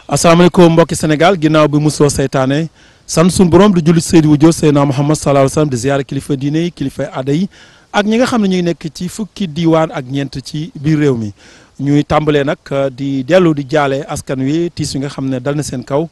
asalaamaaleykum mbokki Sénégal ginnaaw bi musoo seytaane san suñu borom di jullit Seydou Wujjo Seydina Muhammad sallallahu alayhi wa sallam di ziyaare kilifa diine yi kilifa aada yi ak ñi nga xam ne ñuy nekk ci fukki diiwaan ak ñeent ci biir réew mi ñuy tàmbalee nag di dellu di jaale askan wi tiis yi nga xam ne dal na seen kaw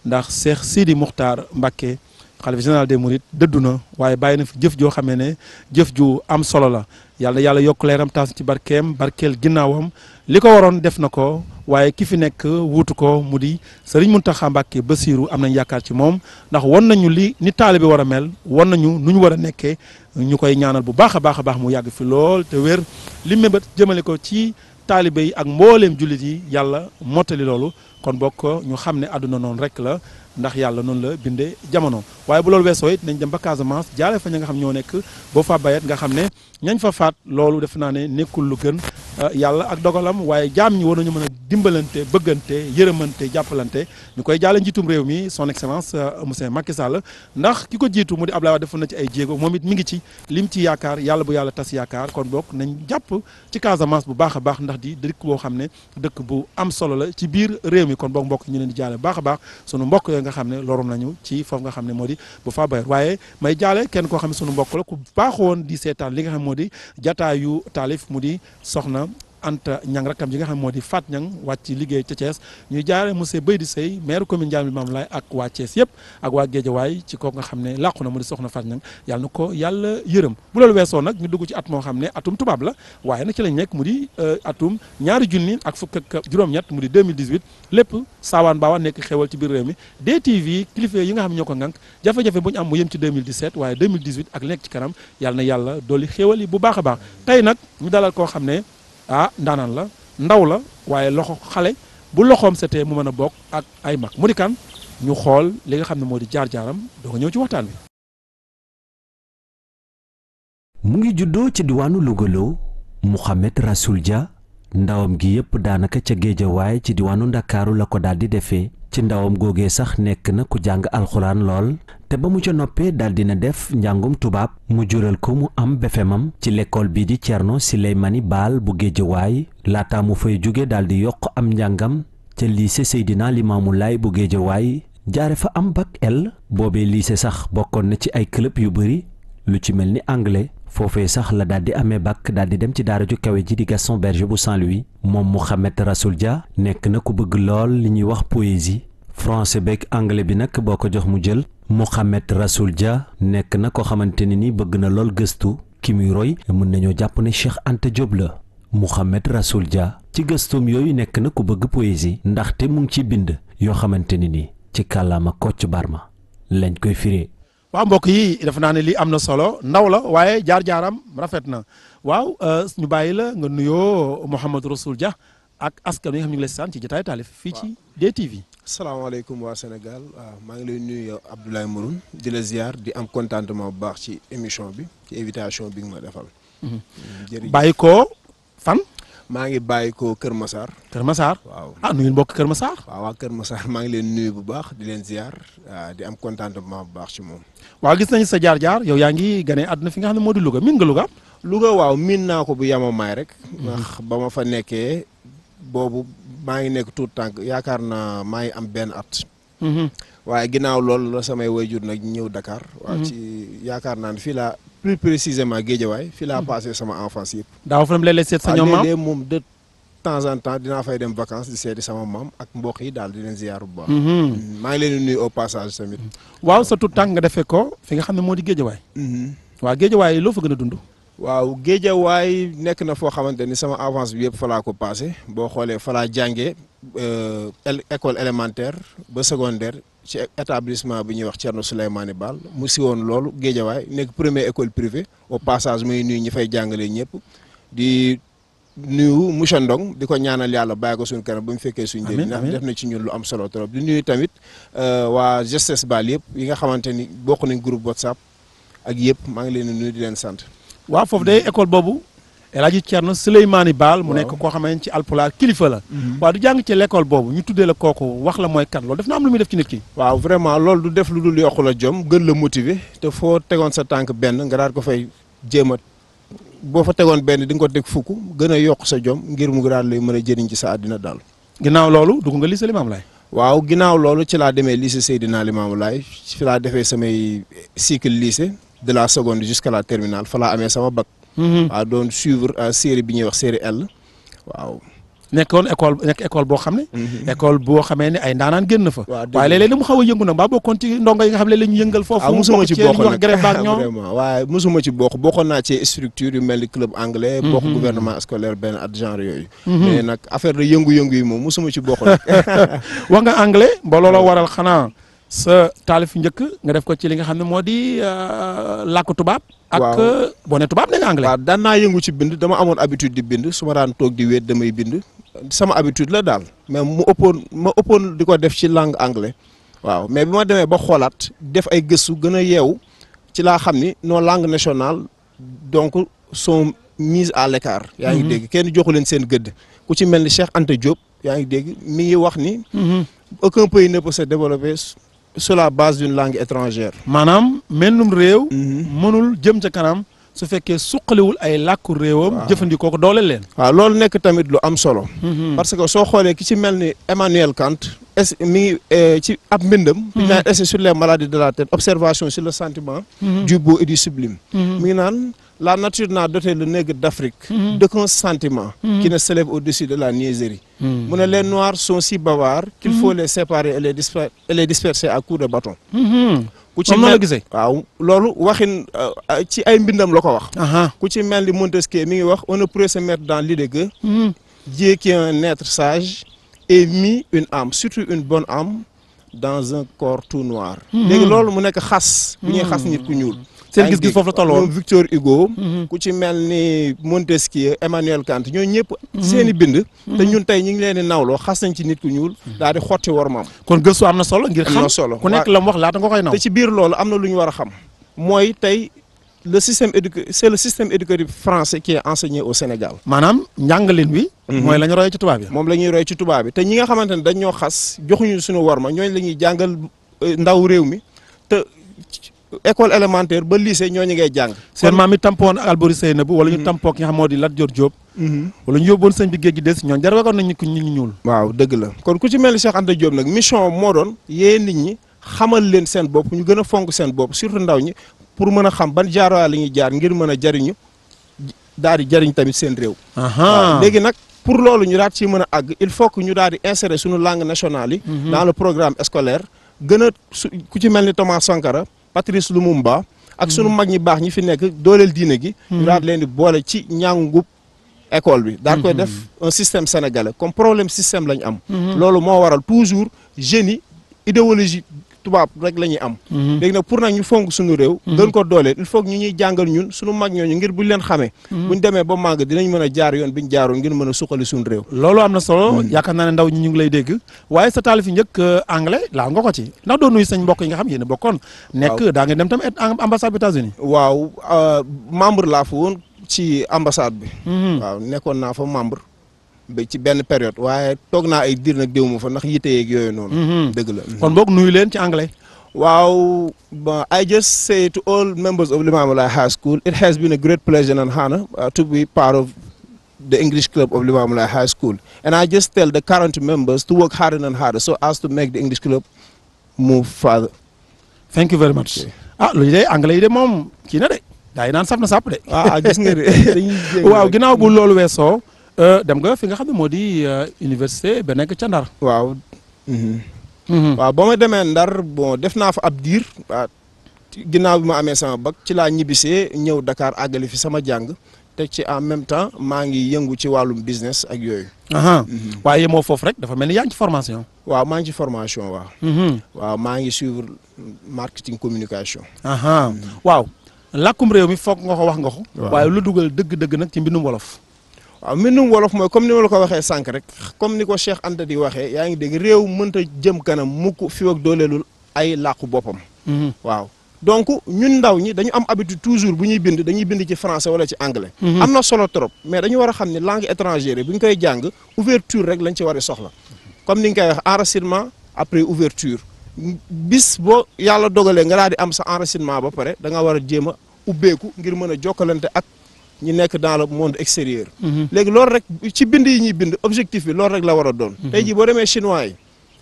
ndax Cheikh Sidi Mokhtar Mbacké xalifa général des Mourides dëddu na waaye bàyyi na fi jëf joo xamee ne jëf ju am solo la yàlla yokk leeram taas ci barkeem barkeel ginnaawam li ko waroon def na ko waaye ki fi nekk wuutu ko mu di Serigne Mountakha Mbacké Bassirou am nañ yaakaar ci moom ndax won nañu ni taalibe war a mel won nañu nu ñu war a nekkee ñu koy ñaanal bu baax a baax mu yàgg fi lool te wér li mébét jëmale ko ci taalibe yi ak mbooleem jullit yi yàlla mottali loolu kon bokk ñu xam ne àdduna noonu rek la ndax yàlla noonu la bindee jamono waaye bu loolu weesoo it nañ dem ba Casamance jaale fa ña nga xam ñoo nekk boo fa bayet nga xam ne ñañ fa faat loolu def naa ne nekkul lu gën yàlla ak dogalam waaye jaam ñi war nañu mën a dimbalante bëggante yërëmante jàppalante ñu koy jaale njiitum réew mi son excellence monsieur Macky Sall ndax ki ko jiitu mu di Abdoulaye Wade defoon na ci ay jéego moom it mi ngi ci lim ci yaakaar yàlla bu yàlla tas yaakaar kon bokk nañ jàpp ci Casamance bu baax a baax ndax di dëkk boo xam ne dëkk bu am solo la ci biir réew mi kon bokk mbokk ñu leen di jaale bu baax a baax sunu mbokk yooyu nga xam ne loru nañu ci foofu nga xam ne moo di bu fa bayet waaye may jaale kenn koo xam ne sunu mbokk la ku baaxoon di seetaan li nga xam moo di jataayu taalif mu di soxna Anta Ñang rakam ji nga xam moo di Fat Ñang wàcc liggéey ca Thiès ñuy jaare monsieur Baydi Sey maire commune Ndiamé Limamoulaye ak waa Thiès yëpp ak waa Guédiawaye ci kooku nga xam ne làqu na mu di soxna Fat Ñang yàlla na ko yàlla yërëm bu loolu weesoo nag ñu dugg ci at moo xam ne atum tubaab la waaye nag ci lañ nekk mu di atum ñaari junni ak fukk ak juróom-ñett mu di 2018 lépp saawaan baawaan nekk xewal ci biir réew mi DTV kilifa yi nga xam ne ñoo ko ngànk jafe-jafe bu ñu am mu yëm ci 2017 waaye 2018 ak nekk ci kanam yàlla na yàlla dolli xewal yi bu baax a baax tey nag ñu dalal koo xam ne ndaanaan la ndaw la waaye loxo xale bu loxoom setee mu mën a bokk ak ay mag mu di kan ñu xool li nga xam ne moo di jaar-jaaram doo nga ñëw ci waxtaan wi. mu ngi juddoo ci diwaanu Louga Mouhamed Rassoul Dia ndawam gi yépp daanaka ca Géejawaay ci diwaanu Ndakaaru la ko daal di defee ci ndawam googee sax nekk na ku jàng alxuraan lool te ba mu ca noppee daal dina def njàngum tubaab mu jural ko mu am befemam ci l'école bii di Thierno Souleymane Baal bu Géejawaay laata mu fay jóge daal di yokk am njàngam ca lycée Seydina Limamou Laye bu Géejawaay jaare fa am bac L boobee lycée sax bokkoon na ci ay club yu bari lu ci mel ni anglais foofee sax la daal di amee bac daal di dem ci daara ju kawe ji di Gaston Berger bu Saint-Louis moom Mouhamed Rassoul Dia nekk na ku bëgg lool li ñuy wax poésie français beeg anglais bi nag boo ko jox mu jël Mouhamed Rassoul Dia nekk na koo xamante ne ni bëgg na lool gëstu ki muy roy mën nañoo jàpp ne Cheikh Anta Diop la Mouhamed Rassoul Dia ci gëstoom yooyu nekk na ku bëgg poésie ndaxte mu ngi ci bind yoo xamante ne ni ci kàllaama Kocc Barma lañ koy firee. waaw mbokk yi dafa naa ne lii am na solo ndaw la waaye jaar-jaaram rafet na waaw ñu bàyyi la nga nuyoo Mouhamed Rassoul Dia ak askan wi nga xam ñu ngi lay sant ci jotaay taalif fii ci DTV. asalaamaaleykum waa Sénégal waaw maa ngi lay nuyu yow Abdoulaye Mouroune di la ziar di am contentement bu baax ci émission bi ci invitation bi nga ma defal. jërëjëf bàyyi ko fan. maa ngi bàyyi ko Kër Massar. Kër Massar waaw nuyu mbokk Kër Massar. waaw waa Kër Massar maa ngi leen nuyu bu baax di leen ziar di am contentement bu baax ci moom. waaw gis nañu sa jaar-jaar yow yaa ngi gane àdduna fi nga xam ne moo di Louga miin nga Louga. Louga waaw miin naa ko bu yamamaay rek. ndax ba ma fa nekkee boobu maa ngi nekk tout tànk yaakaar naa maa ngi am benn at. waaye ginnaaw loolu la samay waajur nag ñëw Dakar. waaw ci yaakaar naa ne fii laa plus précisément Guédiawaye fii laa passé sama enfance yëpp. daaw fa dem léeg-léeg seet sa ñoom maam léeg-léeg moom de temps en temps dinaa fay dem vacances di seeti sama maam ak mbokk yi daal di leen ziar bu baax. maa ngi leen di nuyu au passage tamit. waaw sa tout tànk nga defee ko fi nga xam ne moo di Guédiawaye. waaw Guédiawaye loo fa gën a dund. waaw Guédiawaye nekk na foo xamante ni sama avance bi yëpp fa laa ko passé boo xoolee fa laa jàngee école élémentaire ba secondaire ci établissement bi ñuy wax Thierno Souleymane Baal mu si woon loolu Guédiawaye nekk première école privée au passage muy nuyu ñi fay jàngalee ñëpp di nuyu monsieur Ndong di ko ñaanal yàlla bàyyi ko suñu kanam ba mu fekkee suñu njëriñ ndax def na ci ñun lu am solo trop di nuyu tamit waa GSS Baal yëpp yi nga xamante ni bokk nañ groupe WhatsApp ak yëpp maa ngi leen di nuyu di leen sant. waaw foofu day école boobu El Hadji Thierno Souleymane Baal mu nekk koo xamante ci alpulaar kilifa la. waaw du jàng ci l'école boobu ñu tuddee la kooku wax la mooy kat loolu def na am lu muy def ci nit ki. waaw vraiment loolu du def lu dul yokku la jom gën la motiver te foo tegoon sa tànk benn nga daal ko fay jéem a boo fa tegoon benn di nga ko teg fukk gën a yokk sa jom ngir mu daal lay mën a jëriñ ci sa àddina daal. ginnaaw loolu dugg nga lycée Limamou Laye. waaw ginnaaw loolu ci laa demee lycée Seydina Limamou Laye fi laa defee samay cycle lycée de la seconde jusqu'à la terminale fa laa amee sama bac. waaw doon suivre série bi ñuy wax série L waaw. nekkoon école boo xam ne. école boo xamee ne ay ndaanaan génn fa. waaye léeg-léeg li mu xaw a yëngu nag mbaa bokkoon ci ndongo yi nga xam ne la ñu yëngal foofu. musuma ci bokk wax grève ak ñoom vraiment waaye musuma ci bokkoon naa ci structure yu mel ni club anglais. bokk gouvernement scolaire benn at genre yooyu. mais nag affaire de yëngu-yëngu yi moom musuma ci bokk nag. wax nga anglais ba looloo waral xanaa sa taalif njëkk nga def ko ci li nga xam ne moo di làkk tubaab. ak boo nee tubaab ne nga anglais. waaw daan naa yëngu ci bind dama amoon habitude di bind su ma daan toog di wéet damay bind. sama habitude la daal mais ma ëppoon di ko def ci langue anglais waaw mais bi ma demee ba xoolaat def ay gëstu gën a yeewu ci laa xam ni nos langues nationales donc sont mises à l'écart yaa ngi dégg kenn joxu leen seen gëdd ku ci mel ni Cheikh Anta Diop yaa ngi dégg mi ngi wax ni aucun pays ne peut se développer sur la base d'une langue étrangère. maanaam mennum réew mënul jëm ca kanam su fekkee suqaliwul ay làkku réewam. jëfandikoo ko doole leen. waaw loolu nekk tamit lu am solo. parce que soo xoolee ki ci mel ni Emmanuel Kant mi ngi ci ab mbindam. mi ngi naan essai sur les maladies de la tête observation sur le sentiment. du beau et du sublime. mi ngi naan la nature n'a doté le nègre d'Afrique. d'aucun sentiment. qui ne s'élève au-dessus de la niaiserie. mu ne les noirs sont si bavards. qu'il faut les séparer et les disperser à coups de bâton. ku ci mel waaw loolu waxin ci ay mbindam la ko wax. ku ci mel ni Montesquieu mi ngi wax on ne pourrait se mettre dans l'idée que Dieu qui est un être sage ait mis une âme surtout une bonne âme dans un corps tout noir. léegi loolu mu nekk xas. bu ñuy xas nit ku ñuul. seen gis-gis foofu la tolloon Victor Hugo. ku ci mel ni Montesquieu Emmanuel Kant ñooñu ñëpp. seen i bind. te ñun tey ñu ngi leen di nawloo xas nañ ci nit ku ñuul. daal di xotti wormaam. kon gëstu am na solo ngir xam ku nekk la mu wax laata nga koy naw. te ci biir loolu am na lu ñu war a xam. mooy tey c'est le système éducatif français qui est enseigné au Sénégal. maanaam njàngalin wi. mooy la ñu roy ci tubaab yi. moom la ñuy roy ci tubaab bi te ñi nga xamante ne dañ ñoo xas joxuñu suñu worma ñooñu la ñuy jàngal ndaw réew mi te. école élémentaire ba lycée ñooñu ngay jàng. seen maam yi tampoon ak Alboury Seynabou wala ñu tampoo ki nga xam moo di Lat Dior Diop. wala ñu yóbboon sëñ bi géej gi des ñoon jar wagoon nañ ñu ñuul. waaw dëgg la kon ku ci mel ni Cheikh Anta Diop nag mission moo doon yee nit ñi xamal leen seen bopp ñu gën a fonk seen bopp surtout ndaw ñi pour mën a xam ban jaarwaay la ñuy jaar ngir mën a jariñu daal di jariñ tamit seen réew. waaw léegi nag pour loolu ñu daal ci mën a àgg il faut que ñu daal di insérer suñu langue nationale yi. dans le programme scolaire gën a ku ci mel ni Thomas Sankara Patrice Lumumba ak sunu mag ñi baax ñi fi nekk dooleel diine gi. ñu daal leen di boole ci ñàngub école bi. daal koy def un système sénégalais comme problème système la ñu am. loolu moo waral toujours jeunes yi idéologie tubaab rek la ñuy am. léegi nag pour nag ñu fonk suñu réew. gën ko dooleel il faut que ñu ñuy jàngal ñun suñu mag ñooñu ngir buñ leen xamee. buñ demee ba màgg dinañ mën a jaar yoon biñ jaaroon ngir mën a suqali suñu réew. loolu am na solo yaakaar naa ne ndaw ñi ñu ngi lay dégg waaye sa taalif njëkk anglais laal nga ko ci ndax doo nuyu sañ mbokk yi nga xam yéen a bokkoon. nekk daa ngeen dem tam ambassade bi États-Unis. waaw membre laa fa woon ci ambassade bi. waaw nekkoon naa fa membre. ba ci benn période waaye toog naa ay diir nag déw ma fa ndax yite yeeg yooyu noonu. dëgg la kon boog nuyu leen ci anglais. waaw bon I just say to all members of Limamou Laye High School it has been a great pleasure and honor to be part of the English club of Limamou Laye High School and I just tell the current members to work harder and harder so as to make the English club move further. Thank you very much. lu de anglais yi de moom kii na de daa yi naan saf na sàpp de. gis nga de waaw ginnaaw bu loolu weesoo. dem nga fi nga xam ne moo di université ba nekk ca Ndar. waaw. waaw ba ma demee Ndar bon def naa fa ab diir ginnaaw bi ma amee sama bac ci laa ñibbisee ñëw Dakar àggali fi sama jàng te ci en même temps maa ngi yëngu ci wàllum business ak yooyu. waaye moo foofu rek dafa mel ni yaa ngi ci formation. waaw maa ngi ci formation waaw. waaw maa ngi suivre marketing communication. waaw làkkum réew mi foog nga ko wax nga ko. waaye lu dugal dëgg-dëgg nag ci mbindum wolof. waaw mbindum wolof mooy comme ni ma la ko waxee sànq rek comme ni ko Cheikh Anta di waxee yaa ngi dégg réew mënta jëm kanam mukk fi ak dooleelul ay làkku boppam. waaw donc ñun ndaw ñi dañu am habitude toujours bu ñuy bind dañuy bind ci français wala ci anglais. am na solo trop mais dañu war a xam ne langue étrangère bu ñu koy jàng ouverture rek lañ ci war a soxla comme ni nga koy wax enracinement après ouverture bis boo yàlla dogalee nga daal di am sa enracinement ba pare da nga war a jéem a ubbeeku ngir mën a jokkalante ak. ñi nekk dans le monde extérieur. léegi loolu rek ci bind yi ñuy bind objectif bi loolu rek la war a doon. tey jii boo demee chinois yi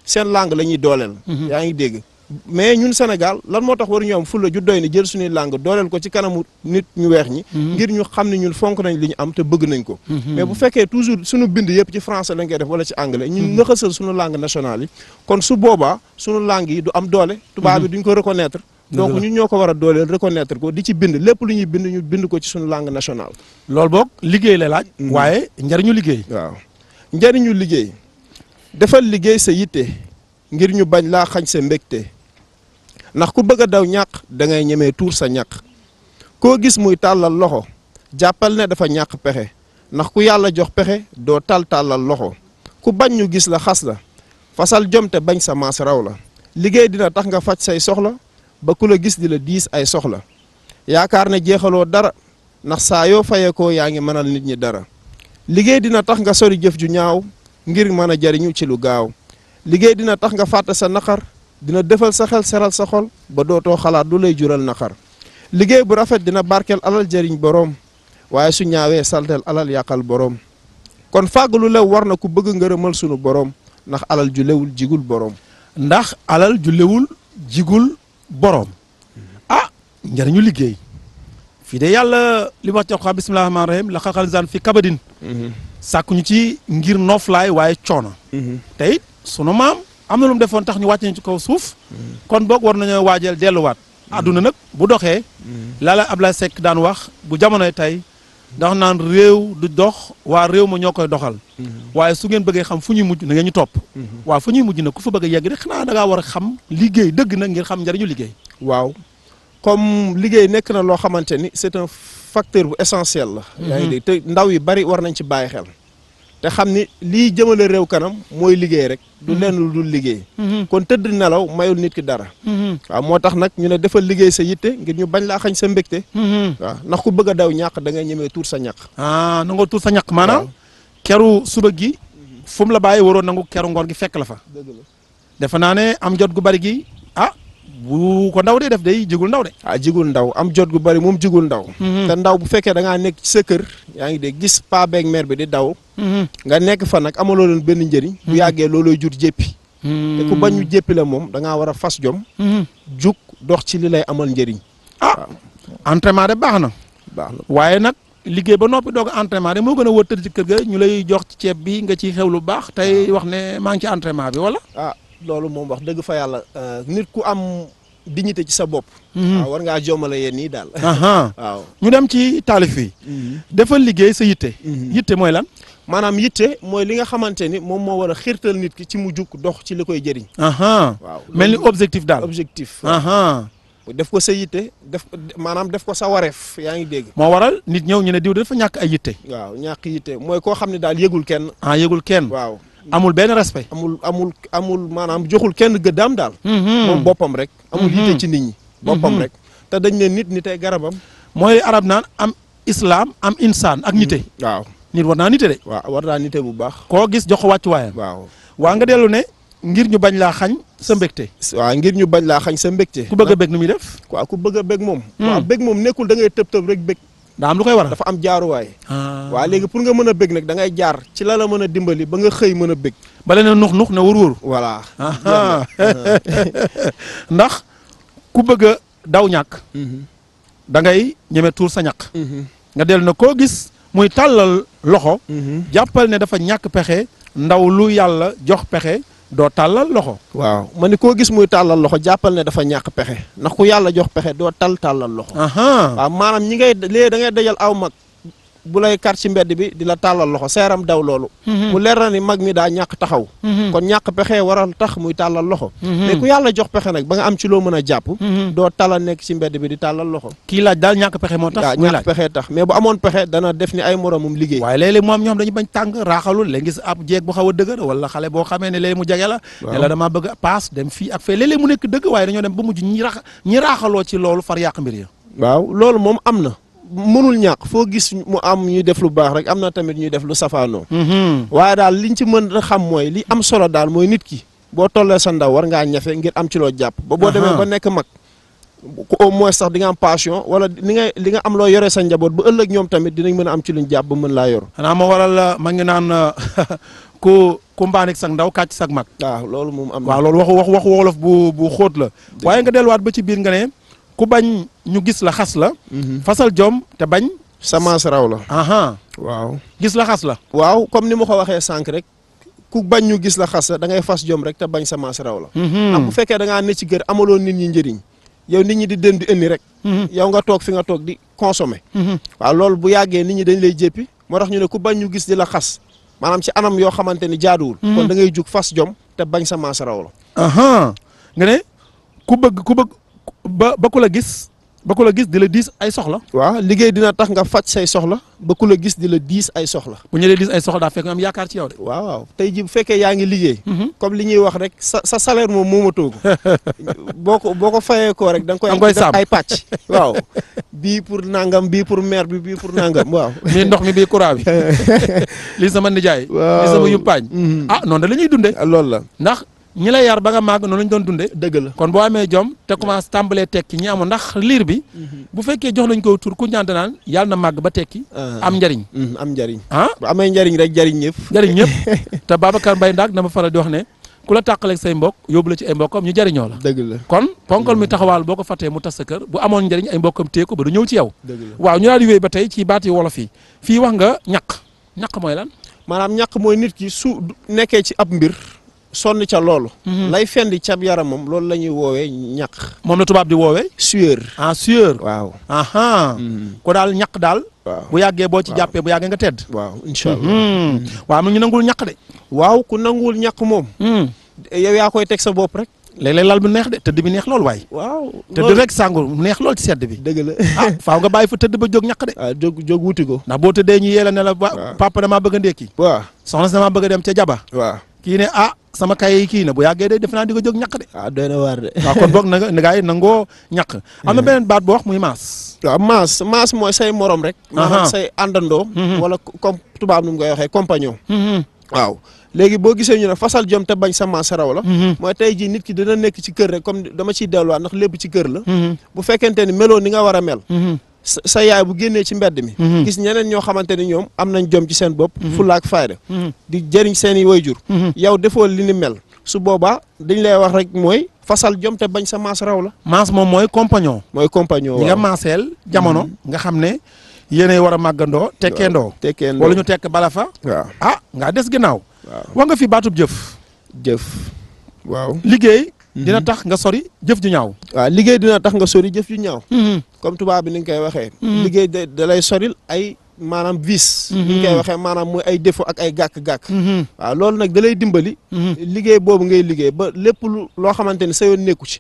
seen langue la ñuy dooleel. yaa ngi dégg mais ñun Sénégal lan moo tax waruñu am fulla ju doy ni jël suñuy langue dooleel ko ci kanamu nit ñu weex ñi. ngir ñu xam ne ñun fonk nañ li ñu am te bëgg nañ ko. mais bu fekkee toujours suñu bind yëpp ci français lañ koy def wala ci anglais ñun nëxasal suñu langue nationale yi kon su boobaa suñu langue yi du am doole. tubaab bi duñ ko reconnaître. donc ñun ñoo ko war a dooleel reconnaître ko di ci bind lépp lu ñuy bind ñu bind ko ci suñu langue nationale. loolu boog liggéey la laaj. waaye njariñu liggéey. waaw njariñu liggéey defal liggéey sa yitte ngir ñu bañ laa xañ sa mbégte ndax ku bëgg a daw ñàq da ngay ñemee tuur sa ñàq koo gis muy tàllal loxo jàppal ne dafa ñàq pexe ndax ku yàlla jox pexe doo tàllal loxo ku bañ ñu gis la xas la fasal jom te bañ sa maas raw la liggéey dina tax nga faj say soxla ba ku la gis di la diis ay soxla yaakaar ne jeexaloo dara ndax saa yoo fayekoo yaa ngi mënal nit ñi dara liggéey dina tax nga sori jëf ju ñaaw ngir mën a jariñu ci lu gaaw liggéey dina tax nga fàtte sa naqar dina defal sa xel seral sa xol ba dootoo xalaat lu lay jural naqar liggéey bu rafet dina barkeel alal jëriñ boroom waaye su ñaawee saltel alal yàqal boroom kon fàgg lu lew war na ku bëgg ngërëmal sunu boroom ndax alal ju lewul jigul boroom ndax alal ju lewul jigul boroom ah njariñu liggéey fii de yàlla li wax ci alxuraan bismillahi rahmaani rahim la xalaqal insaana fi kabadin sàkkuñu ci ngir nooflaay waaye coono te it sunu maam am na lu mu defoon tax ñu wàcce ñu ci kaw suuf kon boog war nañoo waajal delluwaat àdduna nag bu doxee laala Ablaye Seck daan wax bu jamonoy tey ndax naan réew du dox waa réew ma ñoo koy doxal waaye su ngeen bëggee xam fu ñuy mujj na ngeen ñu topp waaw fu ñuy mujj nag ku fa bëgg a yegg rek xanaa da ngaa war a xam liggéey dëgg nag ngir xam njariñu liggéey waaw comme liggéey nekk na loo xamante ni c'est un facteur bu essentiel la yaa ngi dégg te ndaw yi bari war nañ ci bàyyi xel te xam ni lii jëmale réew kanam mooy liggéey rek du lenn lu dul liggéey kon tëdd nelaw mayul nit ki dara waaw moo tax nag ñu ne defal liggéey sa yitte ngir ñu bañ laa xañ sa mbégte waaw ndax ku bëgg a daw ñàq da ngay ñemee tuur sa ñàq nangoo tuur sa ñàq maanaam keru suba gi fu mu la bàyyi waroon nangu keru ngoon gi fekk la fa defe naa ne am jot gu bari gi bu ko ndaw dee def day jigul ndaw de jigul ndaw am jot gu bari moom jigul ndaw te ndaw bu fekkee da ngaa nekk ci sa kër yaa ngi dégg gis pa beeg mère bi di daw nga nekk fa nag amaloo leen benn njëriñ bu yàggee loolooy jur jéppi te ku bañ ñu jéppi la moom da ngaa war a fas jom jug dox ci li lay amal njëriñ entraînement de baax na waaye nag liggéey ba noppi doog entraînement de moo gën a wër tëdd ci kër ga ñu lay jox ci ceeb bi nga ciy xew lu baax tey wax ne maa ngi ci entraînement bi wala loolu moom wax dëgg fa yàlla nit ku am dignité ci sa bopp waaw war ngaa jommale yéen nii daal waaw ñu dem ci taalif yi defal liggéey sa yitte yitte mooy lan maanaam yitte mooy li nga xamante ni moom moo war a xiirtal nit ki ci mu jug dox ci li koy jëriñ waaw mel ni objectif daal objectif def ko sa yitte maanaam def ko sa wareef yaa ngi dégg moo waral nit ñëw ñu ne diw dafa ñàkk ay yitte waaw ñàkk yitte mooy koo xam ne daal yëgul kenn yëgul kenn waaw amul benn respect amul maanaam joxul kenn gëddaam daal moom boppam rek amul yitte ci nit ñi boppam rek te dañ ne nit nitay garabam mooy arab naan am islam am insaan ak nite waaw nit war naa nite de waaw war naa nite bu baax koo gis jox ko wàccuwaayam waa nga dellu ne ngir ñu bañ laa xañ sa mbégte waaw ngir ñu bañ laa xañ sa mbégte ku bëgg a bég nu muy def waaw ku bëgg a bég moom waaw bég moom nekkul da ngay tëb rek bég daa am lu koy waral dafa am jaaruwaay waaw léegi pour nga mën a bég nag da ngay jaar ci la mën a dimbali ba nga xëy mën a bég bale ne nux ne wër voilà ndax ku bëgg a daw ñàkk da ngay ñeme tuur sa ñàkk nga dellu na koo gis muy tàllal loxo jàppal ne dafa ñàkk pexe ndaw lu yàlla jox pexe doo tàllal loxo waaw ma ne koo gis muy tàllal loxo jàppal ne dafa ñàkk pexe ndax ku yàlla jox pexe doo tàllal loxo waaw maanaam ñi ngay léegi da ngay dajal aw mag bu lay kar ci mbedd bi di la tàllal loxo seeram daw loolu mu leer na ni mag mi daa ñàkk taxaw kon ñàkk pexe waral tax muy tàllal loxo mais ku yàlla jox pexe nag ba nga am ci loo mën a jàpp doo tàllal nekk ci mbedd bi di tàllal loxo kii laaj daal ñàkk pexe moo tax waaw ñàkk pexe tax mais bu amoon pexe dana def ni ay moromum liggéey waaye léeg-léeg moom ñoom dañu bañ tàng raaxalul léegi gis ab jeeg bu xaw a dëgër wala xale boo xamee ne léeg mu jege la ne la damaa bëgg a paas dem fii ak fee léeg-léeg mu nekk dëgg waaye dañoo dem ba mujj ñi raaxaloo ci loolu far yàq mbir ya waaw loolu moom am na mënul ñàkk foo gis mu am ñuy def lu baax rek am na tamit ñuy def lu safaanoo waaye daal liñ ci mën a xam mooy li am solo daal mooy nit ki boo tollee sa ndaw war ngaa ñafe ngir am ci loo jàpp ba boo demee ba nekk mag au moins sax di nga am passion wala li nga am loo yore sa njaboot ba ëllëg ñoom tamit dinañ mën a am ci luñ jàpp ba mën laa yor. xanaa ma waral ma ngi naan ku mbaanik sag ndaw kàcc sag mag. waaw loolu moom am na. waaw loolu waxu wolof bu xóot la. waaye nga delluwaat ba ci biir nga ne ku bañ ñu gis la xas la. fasal jom te bañ. semence raw la. waaw gis la xas la. waaw comme ni ma ko waxee sànq rek ku bañ ñu gis la xas la da ngay fas jom rek te bañ semence raw la. ndax bu fekkee da ngaa ne ci kër amaloo nit ñi njëriñ yow nit ñi di den di indi rek. yow nga toog fi nga toog di consommer. waaw loolu bu yàggee nit ñi dañ lay jéppi moo tax ñu ne ku bañ ñu gis di la xas maanaam ci anam yoo xamante ni jaaduwul. kon da ngay jug fas jom te bañ semence raw la. nga ne ku bëgg ba ku la gis. ba ku la gis di la diis ay soxla. waaw liggéey dina tax nga faj say soxla ba ku la gis di la diis ay soxla. bu ñu lay diis ay soxla daa fekk am yaakaar ci yow de. waaw tey ji bu fekkee yaa ngi liggéey. comme li ñuy wax rek sa salaire moom moomatoo ko boo ko fayee koo rek da nga koy def ay pàcc. waaw bii pour nangam bii pour maire bi bii pour nangam waaw. bii ndox mi bii courant bi lii sama nijaay. waaw lii sama yumpaañ. noonu da la ñuy dundee. loolu la ndax. ñi lay yar ba nga màgg noonu lañ doon dundee. dëgg la kon boo amee jom te commencé tàmbalee tekki ñi amoon ndax liir bi. bu fekkee jox nañ ko tur ku ñaante naan yàlla na màgg ba tekki. am njariñ. am njariñ. bu amee njariñ rek jariñ ñëpp. jariñ ñëpp te Babacar Mbaye Ndaak dama faral di wax ne ku la tàqaleeg say mbokk yóbbu la ci ay mbokkam ñu jariñoo la. dëgg la kon ponkal mi taxawaal boo ko fàttee mu tas sa kër bu amoon njariñ ay mbokkam téye ko ba du ñëw ci yow. dëgg la waaw ñu daal di wéy ba tey ci baati wolof yi fii wax nga ñaq mooy lan. maanaam ñaq mooy nit ki su nekkee ci ab mbir sonn ca loolu. lay fendi cab yaramam loolu la ñuy woowee ñaq. moom la tubaab di woowee. sueur. sueur. waaw. ko daal ñaq daal. waaw bu yàggee boo ci jàppee bu yàggee nga tedd. waaw incha allah. waaw am na ñu nangul ñaq de. waaw ku nanguwul ñaq moom. yow yaa koy teg sa bopp rek. léeg-léeg lal bu neex de tëdd bi neex lool waay. waaw tëdd rek sàngu neex lool ci sedd bi. dëgg la faaw nga bàyyi fa tëdd ba jóg ñaq de. jóg wuti ko. ndax boo tëddee ñu yee la ne la papa damaa bëgg a ndékki. waaw soxna si damaa bëgg a dem ca jaba. waaw kii ne sama kay kii na bu yàggee de def naa di ko jóg ñaq de. doy na waar de. waaw kon boog na gaa yi nangoo ñaq. am na beneen baat boo wax muy maas. waaw maas mooy say morom rek. maanaam say àndandoo. wala comme tubaab nu mu koy waxee compagnon. waaw léegi boo gisee ñu ne fasal jom te bañ sa maas raw la. mooy tey jii nit ki dina nekk ci kër rek comme dama ciy delluwaat ndax lépp ci kër la. bu fekkente ni meloo ni nga war a mel. sa yaay bu génnee ci mbedd mi. gis ñeneen ñoo xamante ni ñoom am nañ jom ci seen bopp. fulla ak fayda. di jëriñ seen i wayjur. yow defoo li ni mel su boobaa dañ lay wax rek mooy fasal jom te bañ sa maas raw la. maas moom mooy compagnon. mooy compagnon ñi nga maaseel jamono nga xam ne yéenay war a màggandoo tekkeendoo. wala ñu tekk bala fa. waaw nga des ginnaaw. waaw wax nga fi baatub jëf. waaw liggéey. dina tax nga sori jëf ju ñaaw. waaw liggéey dina tax nga sori jëf ju ñaaw. comme tubaab bi ni nga koy waxee. liggéey da lay soril ay maanaam vice. ni nga koy waxee maanaam mooy ay défaut ak ay gàkk-gàkk. waaw loolu nag da lay dimbali. liggéey boobu ngay liggéey ba lépp loo xamante ni sa yoon nekku ci.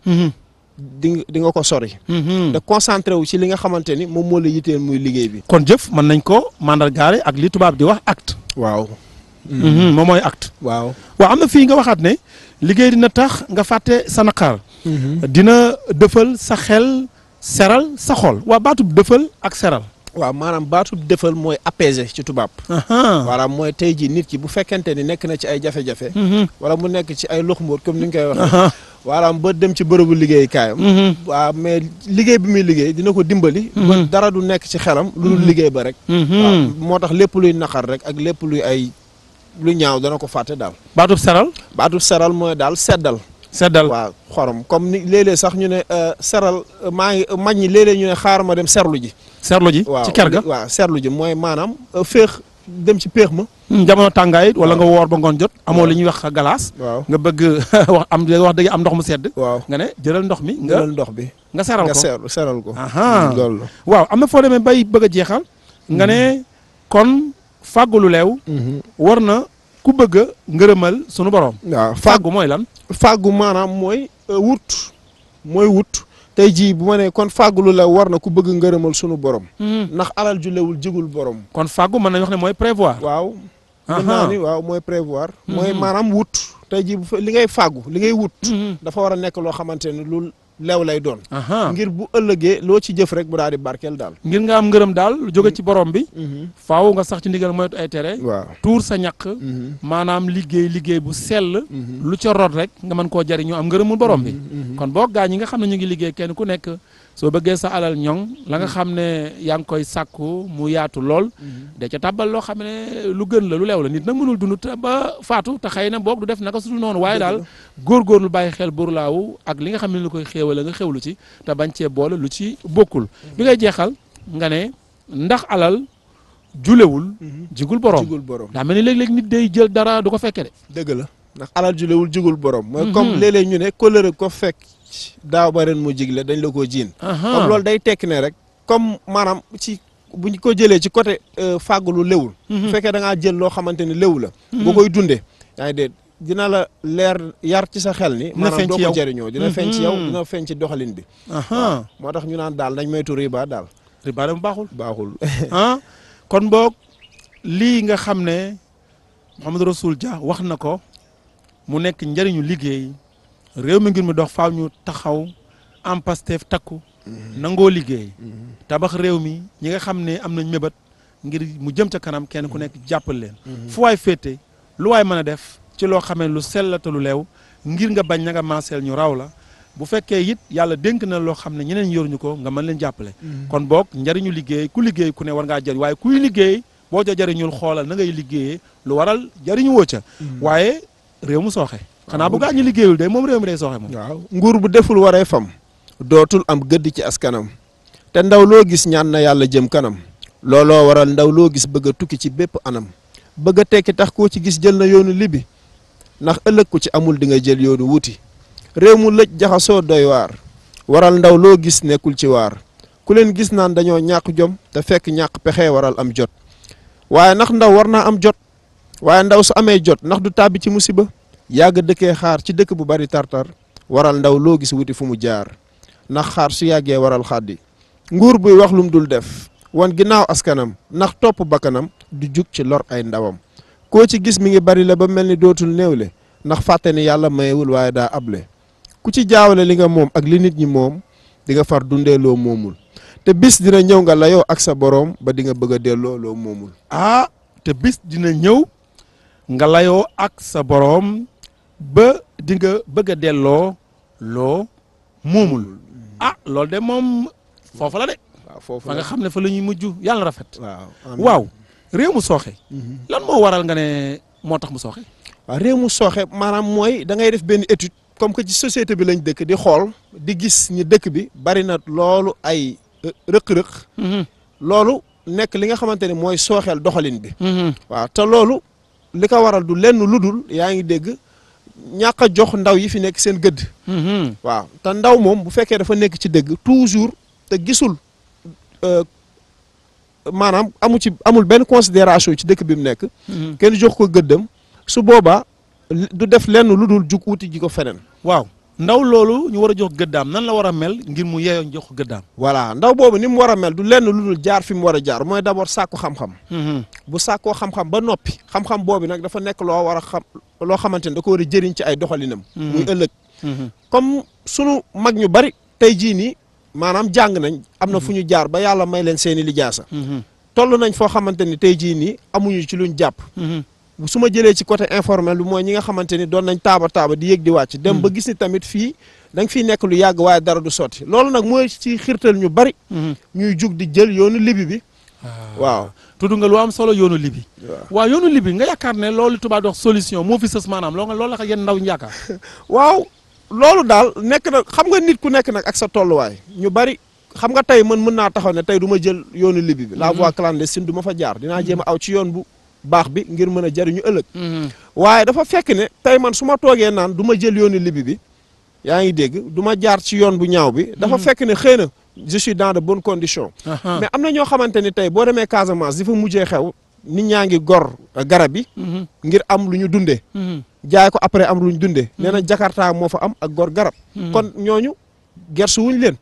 di nga ko sori. da concentré wu ci li nga xamante ni moom moo la yitteel muy liggéey bi. kon jëf mën nañ ko mandargaale ak li tubaab di wax acte. waaw. moom mooy acte. waaw am na fii nga waxaat ne liggéey dina tax nga fàtte sa naqar. dina dëfal sa xel seral sa xol waa baatub dëfal ak seral. waaw maanaam baatub dëfal mooy apaiser ci tubaab. voilà mooy tey jii nit ki bu fekkente ni nekk na ci ay jafe-jafe. wala mu nekk ci ay loxumboot comme ni nga koy waxee. voilà ba dem ci bërëbu liggéeykaayam. waaw mais liggéey bi muy liggéey dina ko dimbali. ba dara du nekk ci xelam. lu dul liggéey ba rek. waaw moo tax lépp luy naqar rek ak lépp luy ay. lu ñaaw dana ko fàtte daal. baatub seral mooy daal seddal. waaw xorom comme ni léeg-léeg sax ñu ne seral mag ñi léeg-léeg ñu ne xaaral ma dem serlu ji. ci ker ga waaw serlu ji mooy maanaam féex dem ci péex ma. jamono tàngaay wala nga woor ba ngoon jot. amoo li ñuy wax galaas. waaw nga bëgg wax dëgg am ndox mu sedd. waaw nga ne jëlal ndox mi. nga seral ko seral ko. loolu la waaw am na foo demee bay bëgg a jeexal. nga ne kon. fàggu lu leew. war na ku bëgg a ngërëmal sunu borom. waaw fàggu mooy lan. fàggu maanaam mooy wut. tey jii bu ma nee kon fàggu lu leew war na ku bëgg ngërëmal sunu borom. ndax alal ju lewul jigul borom. kon fàggu mën nañu wax ne mooy prévoir. waaw. mën naa ni waaw mooy prévoir. mooy maanaam wut. tey jii li ngay fàggu li ngay wut. dafa war a nekk loo xamante ne lu leew lay doon. ngir bu ëllëgee loo ci jëf rek bu daal di barkeel daal. ngir nga am ngërëm daal lu jóge ci borom bi. faaw nga sax ci ndigal moytu ay tere. waaw tuur sa ñaq. maanaam liggéey bu sell. lu ca rot rek nga mën koo jariñoo am ngërëmul borom bi. kon boo gaa ñi nga xam ne ñu ngi liggéey kenn ku nekk soo bëggee sa alal ñoŋ la nga xam ne yaa ngi koy sàkku mu yaatu lool da ca tàbbal loo xam ne lu gën la lu leew la nit nag mënul dund ba faatu te xëy na boog du def naka su dul noonu waaye daal góorgóorlu bàyyi xel burlaawu ak li nga xam ne lu koy xéewale nga xewlu ci te bañ cee boole lu ci bokkul bi ngay jeexal nga ne ndax alal julewul jigul borom daa mel ni léeg-léeg nit day jël dara du ko fekke de dëgg la ndax alal julewul jigul borom mooy comme léeg-léeg ñu ne kóllëre ko fekk daaw ba ren mu jigle dañ la koo jiin comme loolu day tekki ne rek comme maanaam ci buñ ko jëlee ci côté fàggulu léwul bu fekkee da ngaa jël loo xamante ni léwu la nga koy dundee yaa ngi dee dina la leer yar ci sa xel ni maanaam doo ko jëriñoo dina feeñ ci yow dina feeñ ci doxalin bi moo tax ñu naan daal dañ moytu riba daal riba dama baaxul kon boog lii nga xam ne Mouhamadou Rassoul Dia wax na ko mu nekk njëriñu liggéey réew mi ngir mi dox faaw ñu taxaw am Pastef takku nangoo liggéey tabax réew mi ñi nga xam ne am nañ mébét ngir mu jëm ca kanam kenn ku nekk jàppal leen fu waay féete lu waay mën a def ci loo xamee lu sell te lu leew ngir nga bañ na nga maaseel ñu raw la bu fekkee it yàlla dénk na loo xam ne ñeneen yoruñu ko nga mën leen jàppale kon boog njariñu liggéey ku liggéey ku ne war ngaa jëriñ waaye kuy liggéey boo ca jëriñul xoolal na ngay liggéeyee lu waral jëriñu woo ca waaye réew mu sooxe xanaa bu gaa ñi liggéeyul day moom réew mi day sooxe moom waaw nguur bu deful waree fam dootul am gëdd ci askanam te ndaw loo gis ñaan na yàlla jëm kanam looloo waral ndaw loo gis bëgg a tukki ci bépp anam bëgg a tekki tax koo ci gis jël na yoonu libi ndax ëllëg ku ci amul di nga jël yoonu wuti réew mu lëj jaxasoo doy waar waral ndaw loo gis nekkul ci waar ku leen gis naan dañoo ñàkk jom te fekk ñàkk pexe waral am jot waaye ndax ndaw war naa am jot waaye ndaw su amee jot ndax du tàbbi ci musiba yàgg dëkkee xaar ci dëkk bu bari tartar waral ndaw loo gis wuti fu mu jaar ndax xaar su yàggee waral xaddi nguur buy wax lum dul def wan ginnaaw askanam ndax topp bakkanam du jug ci lor ay ndawam koo ci gis mi ngi bari la ba mel ni dootul néewle ndax fàtte ni yàlla mayewul waaye daa able ku ci jaawale li nga moom ak li nit ñi moom di nga far dundee loo moomul te bis dina ñëw nga layoo ak sa boroom ba di nga bëgg a delloo loo moomul te bis dina ñëw nga layoo ak sa boroom ba di nga bëgg a delloo loo moomul loolu de moom foofa la de fa nga xam ne fa la ñuy mujj yàlla rafet waaw réew mu sooxe lan moo waral nga ne moo tax mu sooxe waaw réew mu sooxe maanaam mooy da ngay def benn étude comme que ci société bi lañ dëkk di xool di gis ñi dëkk bi bari na loolu ay rëq-rëq loolu nekk li nga xamante ne mooy sooxeel doxalin bi waaw te loolu li ko waral du lenn lu dul yaa ngi dégg ñàkk a jox ndaw yi fi nekk seen gëdd waaw te ndaw moom bu fekkee dafa nekk ci dëgg toujours te gisul maanaam amul benn considération ci dëkk bi mu nekk kenn jox ko gëddam su boobaa du def lenn lu dul jug wuti ji ko feneen waaw ndaw loolu ñu war a jox gëddaam nan la war a mel ngir mu yeeyoo jox ko gëddaam voilà ndaw boobu ni mu war a mel du lenn lu dul jaar fi mu war a jaar mooy d'abord sàkku xam-xam bu sàkkoo xam-xam ba noppi xam-xam boobu nag dafa nekk loo war a xam loo xamante ne da ko war a jëriñ ci ay doxalinam muy ëllëg comme sunu mag ñu bari tey jii nii maanaam jàng nañ am na fu ñu jaar ba yàlla may leen seeni lijaasa toll nañ foo xamante ni tey jii nii amuñu ci luñ jàpp su ma jëlee ci côté informel bi mooy ñi nga xamante ni doon nañ taaba di yéeg di wàcc dem ba gis ni tamit fii da nga fiy nekk lu yàgg waaye dara du sotti loolu nag mooy ci xirtal ñu bari ñuy jug di jël yoonu libi bi waaw tudd nga lu am solo yoonu libi waaw yoonu libi nga yaakaar ne loolu tubaab dox solution moo fi sës maanaam loolu la ko yéen ndaw ñu yaakaar waaw loolu daal nekk na xam nga nit ku nekk nag ak sa tolluwaay ñu bari xam nga tey mën naa taxaw ne tey du ma jël yoonu libi bi la voie clandestine du ma fa jaar dinaa jéem a aw ci yoon bu baax bi ngir mën a jariñu ëllëg waaye dafa fekk ne tey man su ma toogee naan du ma jël yoonu libi bi yaa ngi dégg du ma jaar ci yoon bu ñaaw bi dafa fekk ne xëy na je suis dans de bonnes conditions mais am na ñoo xamante ni tey boo demee Casamance di fa mujjee xew nit ñaa ngi gor garab yi ngir am lu ñu dundee jaay ko après am lu ñu dundee nee na Jakarta moo fa am ak gor garab kon ñooñu gersu wuñ leen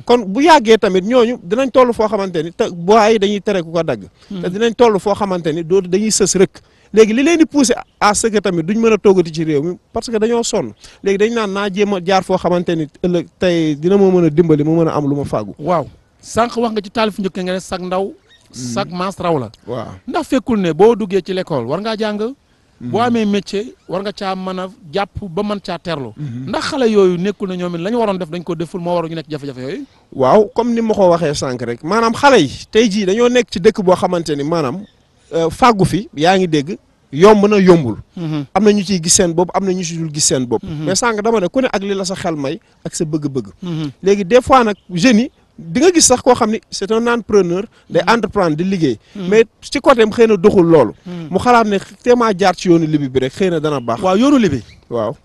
kon bu yàggee tamit ñooñu dinañ toll foo xamante ni te bois dañuy tere ku ko dagg te dinañ toll foo xamante ni dootu dañuy sës rëkk léegi li leen di poussé à ce que tamit duñ mën a toogati ci réew mi parce que dañoo sonn léegi dañ naan naa jéem a jaar foo xamante ni ëllëg tey dina ma mën a dimbali ma mën a am lu ma fàggu waaw sànq wax nga ci taalif njëkk nga ne sag ndaw sag maas raw la waaw ndax fekkul ne boo duggee ci l'école war ngaa jàng boo amee métier war nga caa mën a jàpp ba mën caa teerlu. ndax xale yooyu nekkul na ñoom it la ñu waroon def dañ ko deful moo waroon ñu nekk jafe-jafe yooyu. waaw comme ni ma ko waxee sànq rek maanaam xale yi tey jii dañoo nekk ci dëkk boo xamante ni maanaam fàggu fi yaa ngi dégg yomb na yombul. am na ñu ciy gis seen bopp am na ñu ci dul gis seen bopp. mais sànq dama ne ku ne ak li la sa xel may ak sa bëgg-bëgg. léegi des fois nag jeunes yi di nga gis sax koo xam ni c'est un entrepreneur day entreprendre di liggéey. mais ci côté am xëy na doxul loolu. mu xalaat ne téemaa jaar ci yoonu libi bi rek xëy na dana baax. waaw yoonu libi. waaw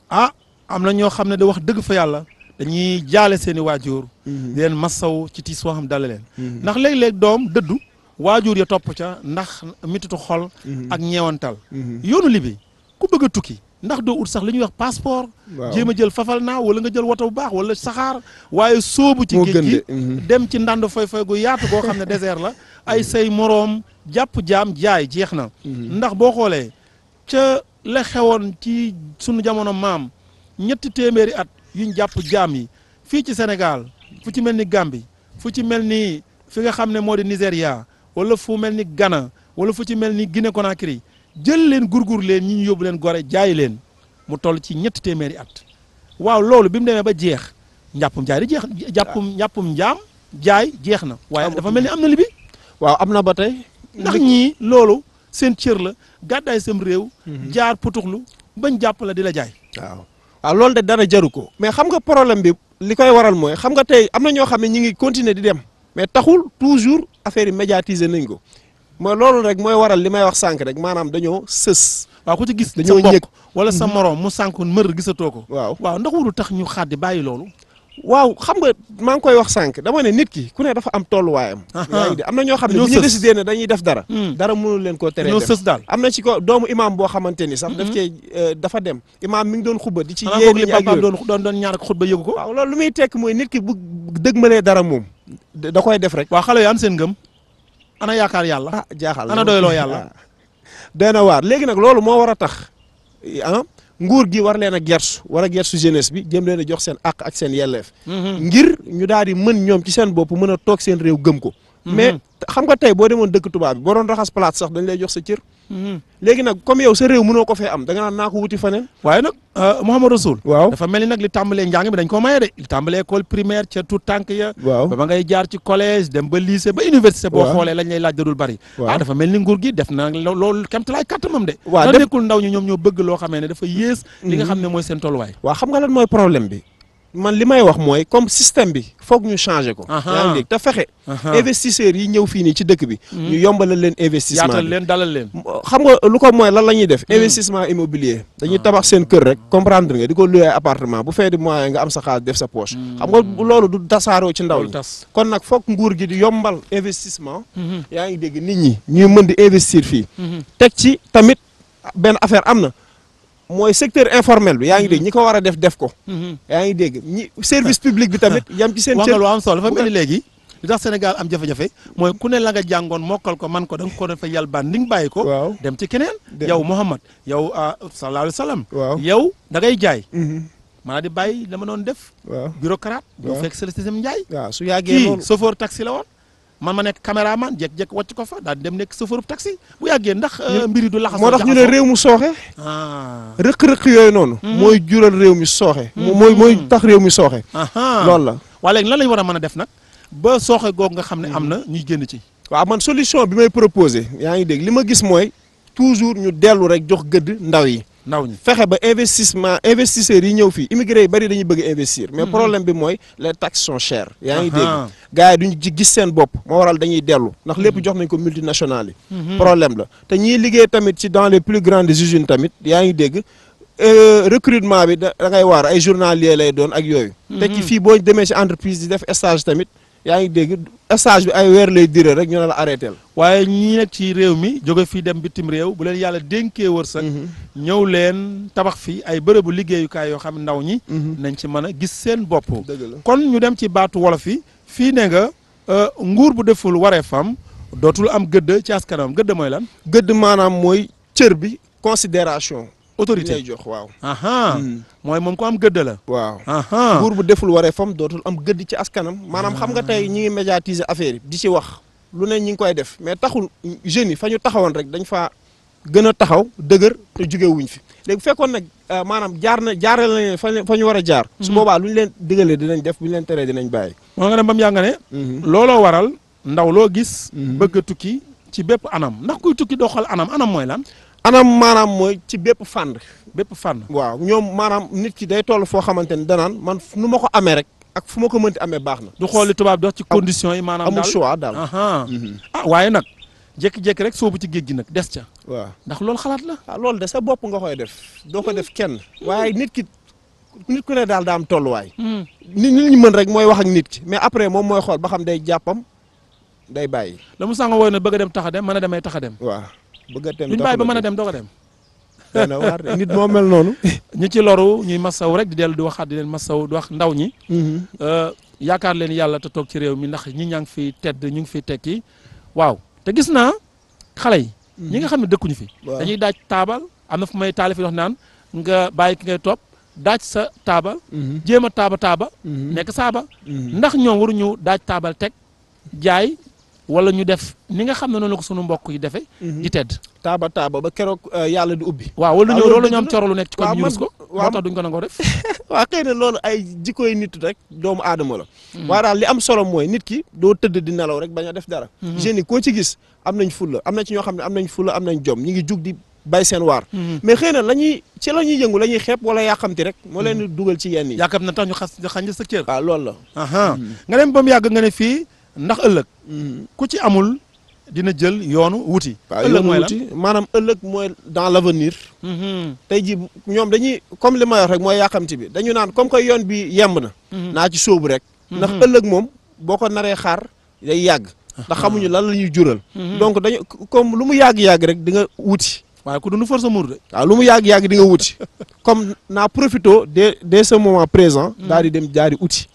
am na ñoo xam ne da wax dëgg fa yàlla dañuy jaale seen i waajur. di leen massaw ci tiis soo xam dale leen. ndax léeg-léeg doom dëddu waajur ya topp ca ndax mititu xol. ak ñeewantal. yoonu libi ku bëgg a tukki. ndax doo ut sax li ñuy wax passeport. jéem a jël fafal naa wala nga jël woto bu baax wala saxaar. waaye soobu ci géej gi dem ci ndand foy gu yaatu goo xam ne désert la. ay say moroom jàpp jaam jaay jeex na. ndax boo xoolee ca la xewoon ci sunu jamono maam ñetti téeméeri at yuñ jàpp jaam yi fii ci Sénégal fu ci mel ni Gambie fu ci mel ni fi nga xam ne moo di Nigéria wala fu mel ni Ghana wala fu ci mel ni Guinée Conakry. jël leen gurgur leen ñi ñu yóbbu leen gore jaay leen mu toll ci ñetti téeméeri at waaw loolu bi mu demee ba jeex njàppum jaay di jeex njàppum njaam jaay jeex na waaye dafa mel ni am na li bi waaw am na ba tey ndax ñii loolu seen cër la gàddaay sam réew jaar putuxlu bañ jàpp la di la jaay waaw loolu de dara jaru ko mais xam nga problème bi li koy waral mooy xam nga tey am na ñoo xam ne ñi ngi continuer di dem mais taxul toujours affaire yi médiatiser nañ ko mooy loolu rek mooy waral li may wax sànq rek maanaam dañoo sës. waaw ku ci gis dañoo sa mbokk wala sa morom mu sànq mër gisatoo ko. waaw ndax warul tax ñu xaddi bàyyi loolu. waaw xam nga maa ngi koy wax sànq dama ne nit ki ku ne dafa am tolluwaayam. yaa ngi am na ñoo xam ne bu ñu décidé ne dañuy def dara. dara mënul leen koo teree def sës daal. am na ci ko doomu imaam boo xamante ni sax. daf cee dafa dem imaam mi ngi doon xutba di ci yéen ñi ak doon ñaar ak xutba yëgu ko. waaw loolu lu muy tekk mooy nit ki bu dëgmalee dara moom da koy def rek. waaw xale yi am seen ngëm. ana yaakaar yàlla. jaaxal ana doyloo yàlla. doy na waar léegi nag loolu moo war a tax nguur gi war leen a gersu war a gersu jeunesse bi jëm leen a jox seen àq ak seen yelleef. ngir ñu daal di mën ñoom ci seen bopp mën a toog seen réew gëm ko. mais xam nga tey boo demoon dëkk tubaab bi boo doon raxas plate sax dañ lay jox sa cër. léegi nag comme yow sa réew mënoo ko fee am da nga naan naa ko wuti faneen. waaye nag Mouhamadou Rassoul. waaw dafa mel ni nag li tàmbalee njàng bi dañ ko maye de li tàmbalee école primaire ca tout tànk ya. waaw ba ngay jaar ci collège dem ba lycée ba université. boo xoolee lañ lay laaj dadul bari. dafa mel ni nguur gi def na loolu kéemtalaay kàttamam de. waaw da nekkul ndaw ñi ñoom ñoo bëgg loo xamee ne dafa yées. li nga xam ne mooy seen tolluwaay. waaw xam nga lan mooy problème bi. man li may wax mooy comme système bi foog ñu changer ko. yaa ngi dégg te fexe. investisseurs yi ñëw fii nii ci dëkk bi. ñu yombalal leen investissement yaatal leen dalal leen. xam nga lu ko mooy lan la ñuy def. investissement immobilier. dañuy tabax seen kër rek comprendre nga di ko louer appartement bu fee di moyen nga am sa xaalis def sa poche. xam nga loolu du tasaaroo ci ndaw ñi. kon nag foog nguur gi di yombal investissement. yaa ngi dégg nit ñi ñuy mën di investir fii. teg ci tamit benn affaire am na. mooy secteur informel bi yaa ngi dégg ñi ko war a def ko. yaa ngi dégg ñi service public bi tamit yam ci seen. wax nga lu am solo dafa mel ni léegi li tax Sénégal am jafe-jafe mooy ku ne la nga jàngoon mokkal ko man ko da nga ko dafa yàlla ban li nga bàyyi ko. waaw dem ci keneen. yow Mouhamad yow sallallahu alayhi wa sallam. waaw yow da ngay jaay. maanaam di bàyyi dama doon def. waaw bureaucrate. waaw fekk sa système njaay. waaw su yàggee noonu kii chauffeur taxi la woon. man ma nekk caméraman jékki-jékki wàcc ko fa daal di dem nekk chauffeur taxi bu yàggee ndax mbiri du laxas. moo tax ñu ne réew mu sooxe. rëq-rëq yooyu noonu. mooy jural réew mi sooxe. mooy tax réew mi sooxe. loolu la. waaye léegi lan lañ war a mën a def nag ba sooxe googu nga xam ne am na ñuy génn ci. waaw man solution bi may proposé yaa ngi dégg li ma gis mooy toujours ñu dellu rek jox gëdd ndaw yi. ndaw ñi fexe ba investisseurs yi ñëw fii immigré yi bari dañuy bëgg investir. mais problème bi mooy les taxes sont chères. yaa ngi dégg gars yi duñu ci gis seen bopp moo waral dañuy dellu ndax lépp jox nañ ko multinationales yi. problème la te ñiy liggéey tamit ci dans les plus grandes usines tamit yaa ngi dégg recrutement bi da ngay waar ay journalier lay doon ak yooyu. te ci fii boo demee ci entreprise di def stage tamit. yaa ngi dégg stage bi ay weer lay dire rek ñu ne la arrêté la. waaye ñi nekk ci réew mi jóge fii dem bitim réew bu leen yàlla dénkee wërsëg. ñëw leen tabax fii ay bërëbu liggéeyukaay yoo xam ndaw ñi. nañ ci mën a gis seen bopp. kon ñu dem ci baatu wolof yi fii ne nga nguur bu deful wareefam dootul am gëdd ci askanam gëdd mooy lan. gëdd maanaam mooy cër bi considération autorité lay jox waaw. mooy moom ko am gëdd la. waaw nguur bu deful wareefam dootul am gëdd ci askanam. maanaam xam nga tey ñi ngi médiatiser affaire yi di ci wax lu ne ñi ngi koy def mais taxul jeunes yi fa ñu taxawoon rek dañ faa gën a taxaw dëgër te jóge wuñ fi léegi bu fekkoon nag maanaam jaarale nañ fa ñu war a jaar. su boobaa lu ñu leen digalee dinañ def bu ñu leen teree dinañ bàyyi. moo nga dem ba mu yàgg ne. looloo waral ndaw loo gis. bëgg a tukki ci bépp anam ndax kuy tukki doo xool anam mooy lan. anam maanaam mooy ci bépp fànn. bépp fànn. waaw ñoom maanaam nit ki day toll foo xamante ni danaan man nu ma ko amee rek ak fu ma ko mënti amee baax na. du xool li tubaab di wax ci conditions yi maanaam. amul choix daal waaye nag jékki-jékki rek soobu ci géej gi nag des ca. waaw ndax loolu xalaat la. loolu de sa bopp nga koy def doo ko def kenn waaye nit ku ne daal daa am tolluwaay. nit ñi mën rek mooy wax ak nit ki mais après moom mooy xool ba xam day jàppam day bàyyi. la mu sànga wooy na bëgg a dem tax a dem mën a demay tax a dem. waaw bëgg a dem duñ bàyyi ba mën a dem doo ko dem. dana waar nit moo mel noonu. ñi ci loru ñuy masaw rek di dellu di waxaat di leen masaw di wax ndaw ñi. yaakaar leen yàlla te toog ci réew mi ndax ñi ñaa ngi fiy tedd ñu ngi fiy tekki waaw te gis naa xale yi. ñi nga xam ne dëkkuñu fi. dañuy daaj taabal am na fu may taali fi wax naan nga bàyyi ki ngay topp daaj sa taabal. jéem a taaba. nekk saaba. ndax ñoom waruñu daaj taabal teg jaay wala ñu def ni nga xam ne noonu la ko sunu mbokk yi defee. di tedd. taaba ba keroog yàlla di ubbi. waaw wala loolu ñu am coro lu nekk ci ko ñu rus ko. moo tax duñ ko nangoo def. waaw xëy na loolu ay jikkoy nit rek doomu aadama la. waaye daal li am solo mooy nit ki doo tëdd di nelaw rek bañ a def dara. jeunes yi koo ci gis am nañ fulla am na ci ñoo xam ne am nañ fulla am nañ jom ñi ngi jug di bay seen waar. mais xëy na la ñuy yëngu la ñuy xeeb wala yàqamti rek. moo leen di dugal ci yenn yi. yàqam na tax ñu xañ sa cër. waaw loolu la. nga dem ba mu yàgg nga ne fii ndax ëllëg. ku ci amul dina jël yoonu wuti. ëllëg mooy lan maanaam ëllëg mooy dans l' avenir. tey jii ñoom dañuy comme li ma wax rek mooy yàqamti bi dañu naan comme que yoon bi yemb na. naa ci sóobu rek. ndax ëllëg moom boo ko naree xaar day yàgg. ndax xamuñu lan la ñuy jural. donc dañu comme lu mu yàgg rek di nga wuti. waaye ku dund force muur de. waaw lu mu yàgg di nga wuti comme naa profito dès ce moment présent. daal di dem jaari uti.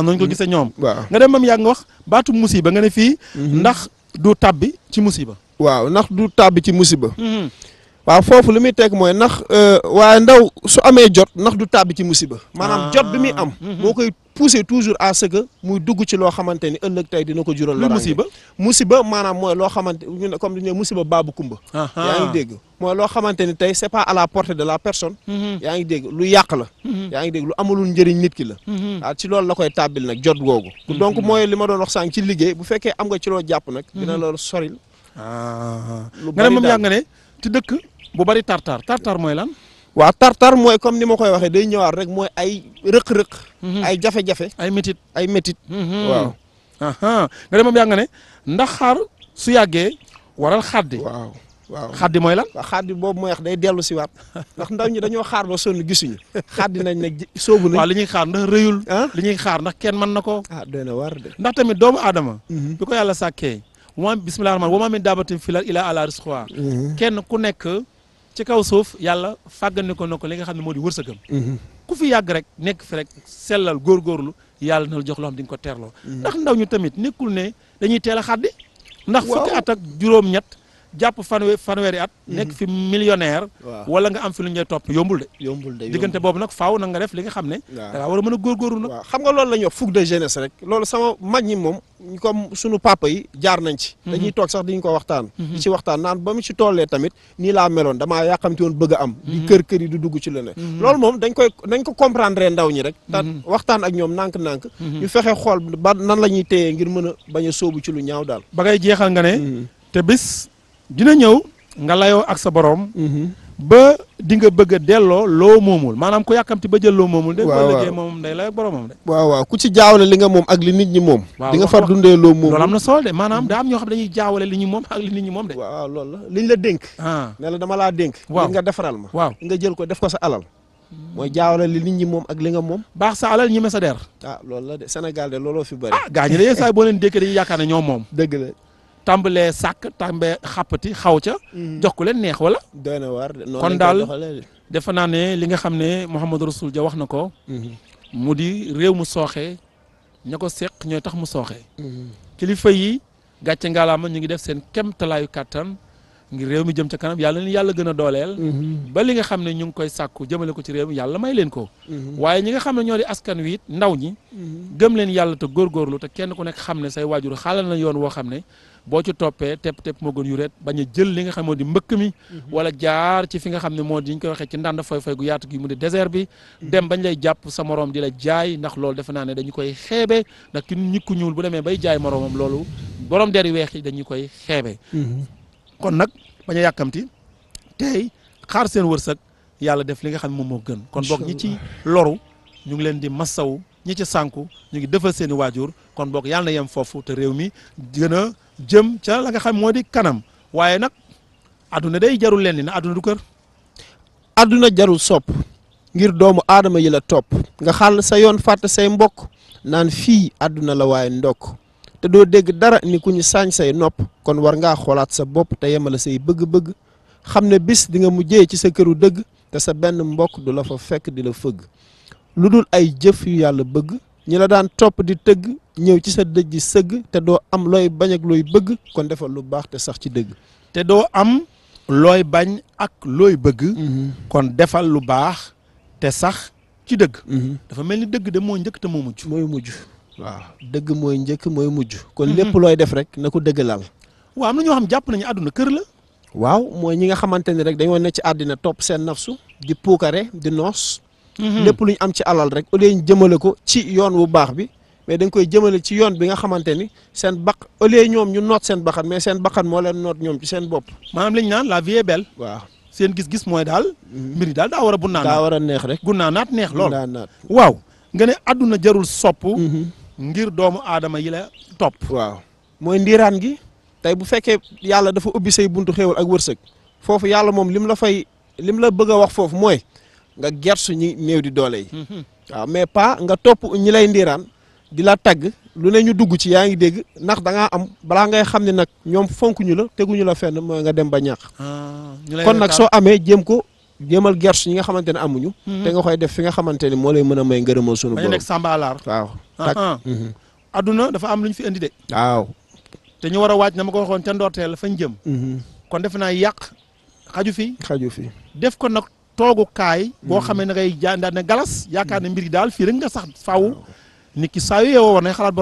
noonu ko gisee ñoom. waaw nga dem ba mu yàgg nga wax baatu musiba nga ne fii. ndax du tàbbi ci musiba. waaw ndax du tàbbi ci musiba. waaw foofu li muy teg mooy ndax waaye ndaw su amee jot ndax du tàbbi ci musiba. maanaam jot bi muy am. moo koy pousser toujours à ce que muy dugg ci loo xamante ni ëllëg tey dina ko jural. loraange musiba maanaam mooy loo xamante ni comme ni ñu ne musiba baabu kumba. yaa ngi dégg mooy loo xamante ni tey c'est pas à la portée de la personne. yaa ngi dégg lu yàq la. yaa ngi dégg lu amalul njëriñ nit ki la. waaw ci loolu la koy tàbbil nag jot googu. donc mooy li ma doon wax sànq ci liggéey bu fekkee am nga ci loo jàpp nag. dina loolu soril. lu bari moom yaa nga ne ci dëkk bu bari tartar mooy lan. waaw tartar mooy comme ni ma koy waxee day ñëwaat rek mooy ay rëq-rëq. ay jafe-jafe. ay métit. waaw. nga dem moom yaa nga ne ndax xaar su yàggee waral xaddi. waaw xaddi mooy lan. waaw xaddi boobu mooy wax day dellu si waat ndax ndaw ñi dañoo xaar ba sonn gisuñu xaddi nañ ne soobu nañ. waaw li ñuy xaar ndax rëyul. li ñuy xaar ndax kenn mën na ko. doy na war de. ndax tamit doomu aadama. bi ko yàlla sàkkee. bismillah rahmaan wa maa min daabatin fil ardi illaa alaa rizquhaa. kenn ku nekk ci kaw suuf yàlla fàggandi ko na ko li nga xam ne moo di wërsëgam. ku fi yàgg rek nekk fi rek sellal góorgóorlu yàlla na la jox loo xam di nga ko teerloo. ndax ndaw ñu tamit nekkul ne dañuy teel a xaddi. ndax fukki at ak juróom-ñett jàpp fanweeri at. nekk fi millionnaire. wala nga am fi lu ñuy topp yombul de. diggante boobu nag faaw na nga def li nga xam ne. da ngaa war a mën a góorgóorlu nag. waaw xam nga loolu la ñuy wax fougue de jeunesse rek loolu sama mag ñi moom comme sunu papa yi jaar nañ ci. dañuy toog sax diñu ko waxtaan. di ci waxtaan naan ba mu ci tollee tamit nii laa meloon damaa yàqamti woon bëgg a am. di kër yi du dugg ci lu ne. loolu moom dañ ko comprendre ndaw ñi rek. te waxtaan ak ñoom nànk-nànk. ñu fexe xool ba nan la ñuy téyee ngir mën a bañ a sóobu ci lu ñaaw daal. ba ngay jeexal nga ne. te bis dina ñëw nga layoo ak sa borom. ba di nga bëgg a delloo loo moomul maanaam ku yàkkamti ba jël loo moomul. de boo liggéey moom day lay ak boromam de. waaw ku ci jaawale li nga moom ak li nit ñi moom. di nga far dundee loo moom. loolu am na solo de maanaam daa am ñoo xam dañuy jaawale li ñu moom ak li nit ñi moom de. waaw loolu la liñ la dénk. ne la dama laa dénk. waaw nga defaral ma. waaw nga jël ko def ko sa alal. mooy jaawale li nit ñi moom ak li nga moom. baax sa alal ñi me sa der. loolu la de Sénégal de looloo fi bëri. gaa ñi de yenn saa yi boo leen dékkee dañuy yaakaar ne ñoom moom. dëgg la. tàmbalee sàkk tàmbalee xàppati xaw ca. jox ko leen neex wala. doy na waar de kon daal defe naa ne li nga xam ne Mouhamadou Rassoul Dia wax na ko. mu di réew mu sooxee ña ko seq ñooy tax mu sooxee. kilifa yi gàcce ngalaama ñu ngi def seen kemtalaayu kàttan ngir réew mi jëm ca kanam yàlla ni yàlla gën a dooleel. ba li nga xam ne ñu ngi koy sàkku jëmale ko ci réew mi yàlla may leen ko. waaye ñi nga xam ne ñoo di askan wi it ndaw ñi. gëm leen yàlla te góorgóorlu te kenn ku nekk xam ne say waajur xaalal na yoon woo xam ne boo ci toppee tepp moo gën yuréet bañ a jël li nga xam moo di mbëkk mi wala jaar ci fi nga xam ne moo di ñu koy waxee ci ndànd fay gu yaatu gi mu di désert bi dem bañ lay jàpp sa morom di la jaay ndax loolu defe naa ne dañu koy xeebe ndax ki nit ku ñuul bu demee bay jaay moromam loolu borom der yu weex yi dañu koy xeebe kon nag bañ a yàkkamti tey xaar seen wërsëg yàlla def li nga xam ne moom moo gën kon boog ñi ci loru ñu ngi leen di massaw ñi ci sànku ñu ngi defal seen i waajur kon boog yàlla na yem foofu te réew mi gën a jëm ca la nga xam moo di kanam waaye nag adduna day jarul leen ni na adduna du kër. adduna jarul sopp ngir doomu aadama yi la topp nga xàll sa yoon fàtte say mbokk naan fii adduna la waaye ndokk te doo dégg dara ni ku ñu saañ say nopp kon war ngaa xoolaat sa bopp te yemale say bëgg-bëgg xam ne bis di nga mujjee ci sa këru dëgg te sa benn mbokk du la fa fekk di la fëgg lu dul ay jëf yu yàlla bëgg ñi la daan topp di tëgg ñëw ci sa dëj di sëgg te doo am looy bañ ak looy bëgg kon defal lu baax te sax ci dëgg te doo am looy bañ ak looy bëgg kon defal lu baax te sax ci dëgg dafa mel ni dëgg de moo njëkk te moo mujj mooy mujj waaw dëgg mooy njëkk mooy mujj kon lépp looy def rek na ko dëggalal waaw am na ñoo xam jàpp nañu àdduna kër la waaw mooy ñi nga xamante ni rek dañoo ne ci àddina topp seen nafsu di puukare di noos lépp lu ñu am ci alal rek au lieu ñu jëmale ko ci yoon wu baax bi mais dañ koy jëmale ci yoon bi nga xamante ni seen au lieu ñoom ñu noot seen bakkan mais seen bakkan moo leen noot ñoom ci seen bopp maanaam li ñu naan la vie est belle waaw seen gis-gis mooy daal mbir yi daal daa war a bunnaanaat daa war a neex rek gunnaanaat neex lool naat waaw nga ne àdduna jarul sopp ngir doomu aadama yi la topp waaw mooy ndiiraan gi tey bu fekkee yàlla dafa ubbi say buntu xéewal ak wërsëg foofu yàlla moom lim la bëgg a wax foofu mooy nga gersu ñi néew di doole yi waaw mais pas nga topp ñi lay ndiiraan di la tagg lu ne ñu dugg ci yaa ngi dégg ndax da ngaa am balaa ngay xam ne nag ñoom fonkuñu la teguñu la fenn mooy nga dem ba ñàkk kon nag soo amee jéemal gersu ñi nga xamante ne amuñu te nga koy def fi nga xamante ni moo lay mën a may ngërëmal sunu borom nekk sàmbaalaar waaw adduna dafa am lu ñu fi indi de waaw te ñu war a waaj na ma ko waxoon ca ndorteel fañ jëm kon defe naa yàq xaju fi def ko nag toogukaay boo xamee ne ngay daal ne galas yaakaar ne mbir yi daal fii rek nga sax faaw nit ki saa yu yeewoo war nay xalaat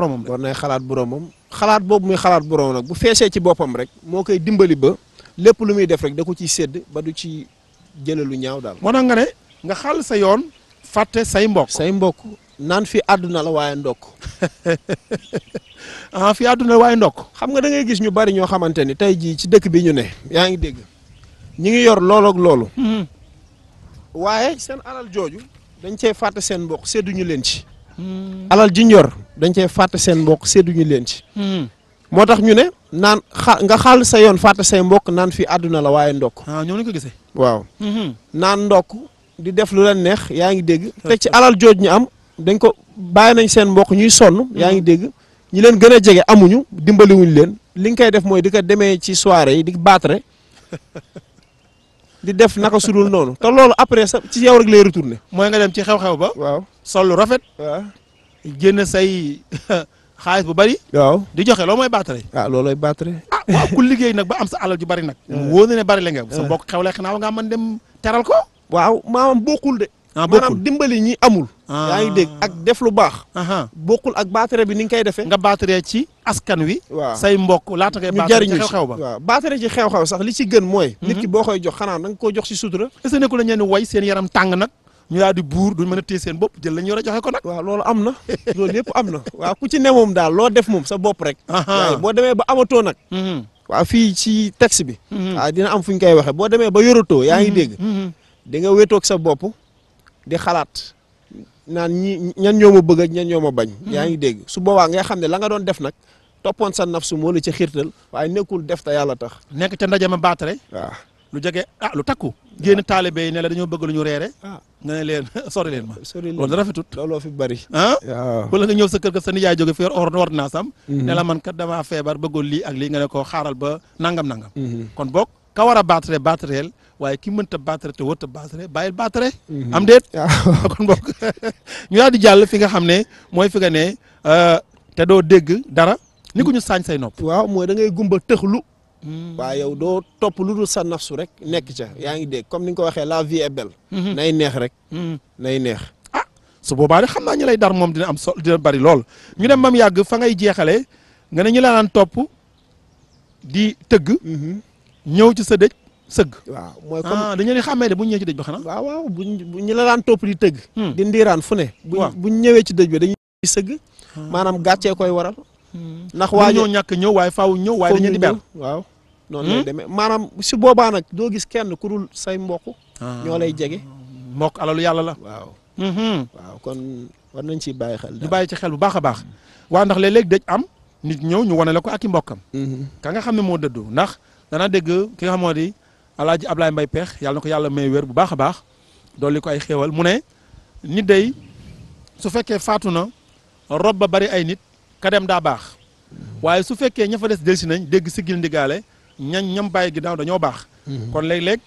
boromam xalaat boobu muy xalaat boromam nag bu feesee ci boppam rek moo koy dimbali ba lépp lu muy def rek da ko ciy sédd ba du ci jële lu ñaaw daal moo tax nga ne nga xàll sa yoon fàtte say mbokk naan fi àdduna la waaye ndokk fi àdduna la waaye ndokk xam nga da ngay gis ñu bari ñoo xamante ni tey jii ci dëkk bi ñu ne yaa ngi dégg ñi ngi yor loolu ak loolu waaye seen alal jooju dañ cee fàtte seen mbokk sédduñu leen ci alal ji ñu yor dañ cee fàtte seen mbokk sédduñu leen ci moo tax ñu ne naan nga xàll sa yoon fàtte say mbokk naan fi àdduna la waaye ndokk ñoo lañ ko gisee waaw naan ndokk di def lu leen neex yaa ngi dégg te ci alal jooju ñu am dañ ko bàyyi nañ seen mbokk ñuy sonn yaa ngi dégg ñi leen gën a jege amuñu dimbaliwuñ leen li nga koy def mooy di ko demee ci soirée yi di baatre di def naka sudul noonu te loolu après sa ci yow rek lay retourné mooy nga dem ci xew-xew ba waaw sol lu rafet waaw génn say xaalis bu bari waaw di joxe loolu mooy baatare loolooy baatre waaw ku liggéey nag ba am sa alal ju bari nag wóor na ne bari la nga sa mbokk xewle xanaa nga mën dem teral ko waaw maanaam bokkul de maanaam dimbali ñi amul yaa ngi dégg ak def lu baax bokkul ak baatare bi ni nga koy defee nga baatare ci askan wi waaw say mbokk laata ngay baatare ci xew-xew ba waaw baatare ci xew-xew sax li ci gën mooy nit ki boo koy jox xanaa da nga koo jox ci sutura est-ce que nekkul la ñeen way seen yaram tàng nag ñu daal di buur duñ mën a téye seen bopp jël la ñu war a joxe ko nag waaw loolu am na loolu yëpp am na waaw ku ci ne moom daal loo def moom sa bopp rek waaye boo demee ba amatoo nag waaw fii ci texte bi waaw dina am fu ñu koy waxee boo demee ba yoratoo yaa ngi dégg di nga wéetoog sa bopp di xalaat naan ñan ñoo ma bëgg ak ñan ñoo ma bañ yaa ngi dégg su boobaa ngay xam ne la nga doon def nag toppoon sa nafsu moo la ca xiirtal waaye nekkul def te yàlla tax nekk ca ndaje ma baatare waaw lu jege lu takku génn taalibe yi ne la dañoo bëgg lu ñu reere nga ne leen sori leen ma loolu rafetut looloo fi bari waaw wala nga ñëw sa kër ga sa nijaay jóge fi yor ordonnance am ne la man kat damaa feebar bëggoon lii ak lii nga ne ko xaaral ba nangam kon boog ka war a baatare baatareel waaye ki mënta baatare te wërta baatare bàyyil baatare am déet kon boog ñu daal di jàll fi nga xam ne mooy fi nga ne te doo dégg dara ni ko ñu saañ say nopp waaw mooy da ngay gumba tëxlu waaw yow doo topp lu dul sa nafsu rek nekk ca yaa ngi dégg comme ni nga ko waxee la vie est belle nay neex rek nay neex su boobaa de xam naa ñi lay dar moom dina am dina bari lool ñu dem mam yàgg fa ngay jeexale nga ne ñu la naan topp di tëgg ñëw ci sa dëj sëgg. waaw mooy comme dañu leen xàmmee de bu ñu ñëwee ci dëj ba xanaa. waaw waaw bu ñu la daan topp di tëgg. di ndiiraan fu ne. buñ ñëwee ci dëj bi dañuy sëgg. maanaam gàccee koy waral. ndax waa ñoo ñàkk ñëw waaye faaw ñëw waaye dañu di ber. waaw noonu lay demee maanaam si boobaa nag doo gis kenn ku dul say mbokk. ñoo lay jege. mbokk alalu yàlla la. waaw. waaw kon war nañ ciy bàyyi xel. ñu bàyyi ci xel bu baax a baax. waaw ndax léeg-léeg dëj am nit ñëw ñu wane la ko ak i mbokkam. ka nga xam ne moo dëddu ndax dana dégg ki nga xam moo di Alaaji Ablaye Mbaye Peex yàlla na ko yàlla may wér bu baax a baax dolli ko ay xéewal mu ne nit day su fekkee faatu na rob ba bari ay nit ka dem daa baax waaye su fekkee ña fa des delsi nañ dégg siggil ndigaale ñam bàyyi ginnaaw dañoo baax. kon léeg-léeg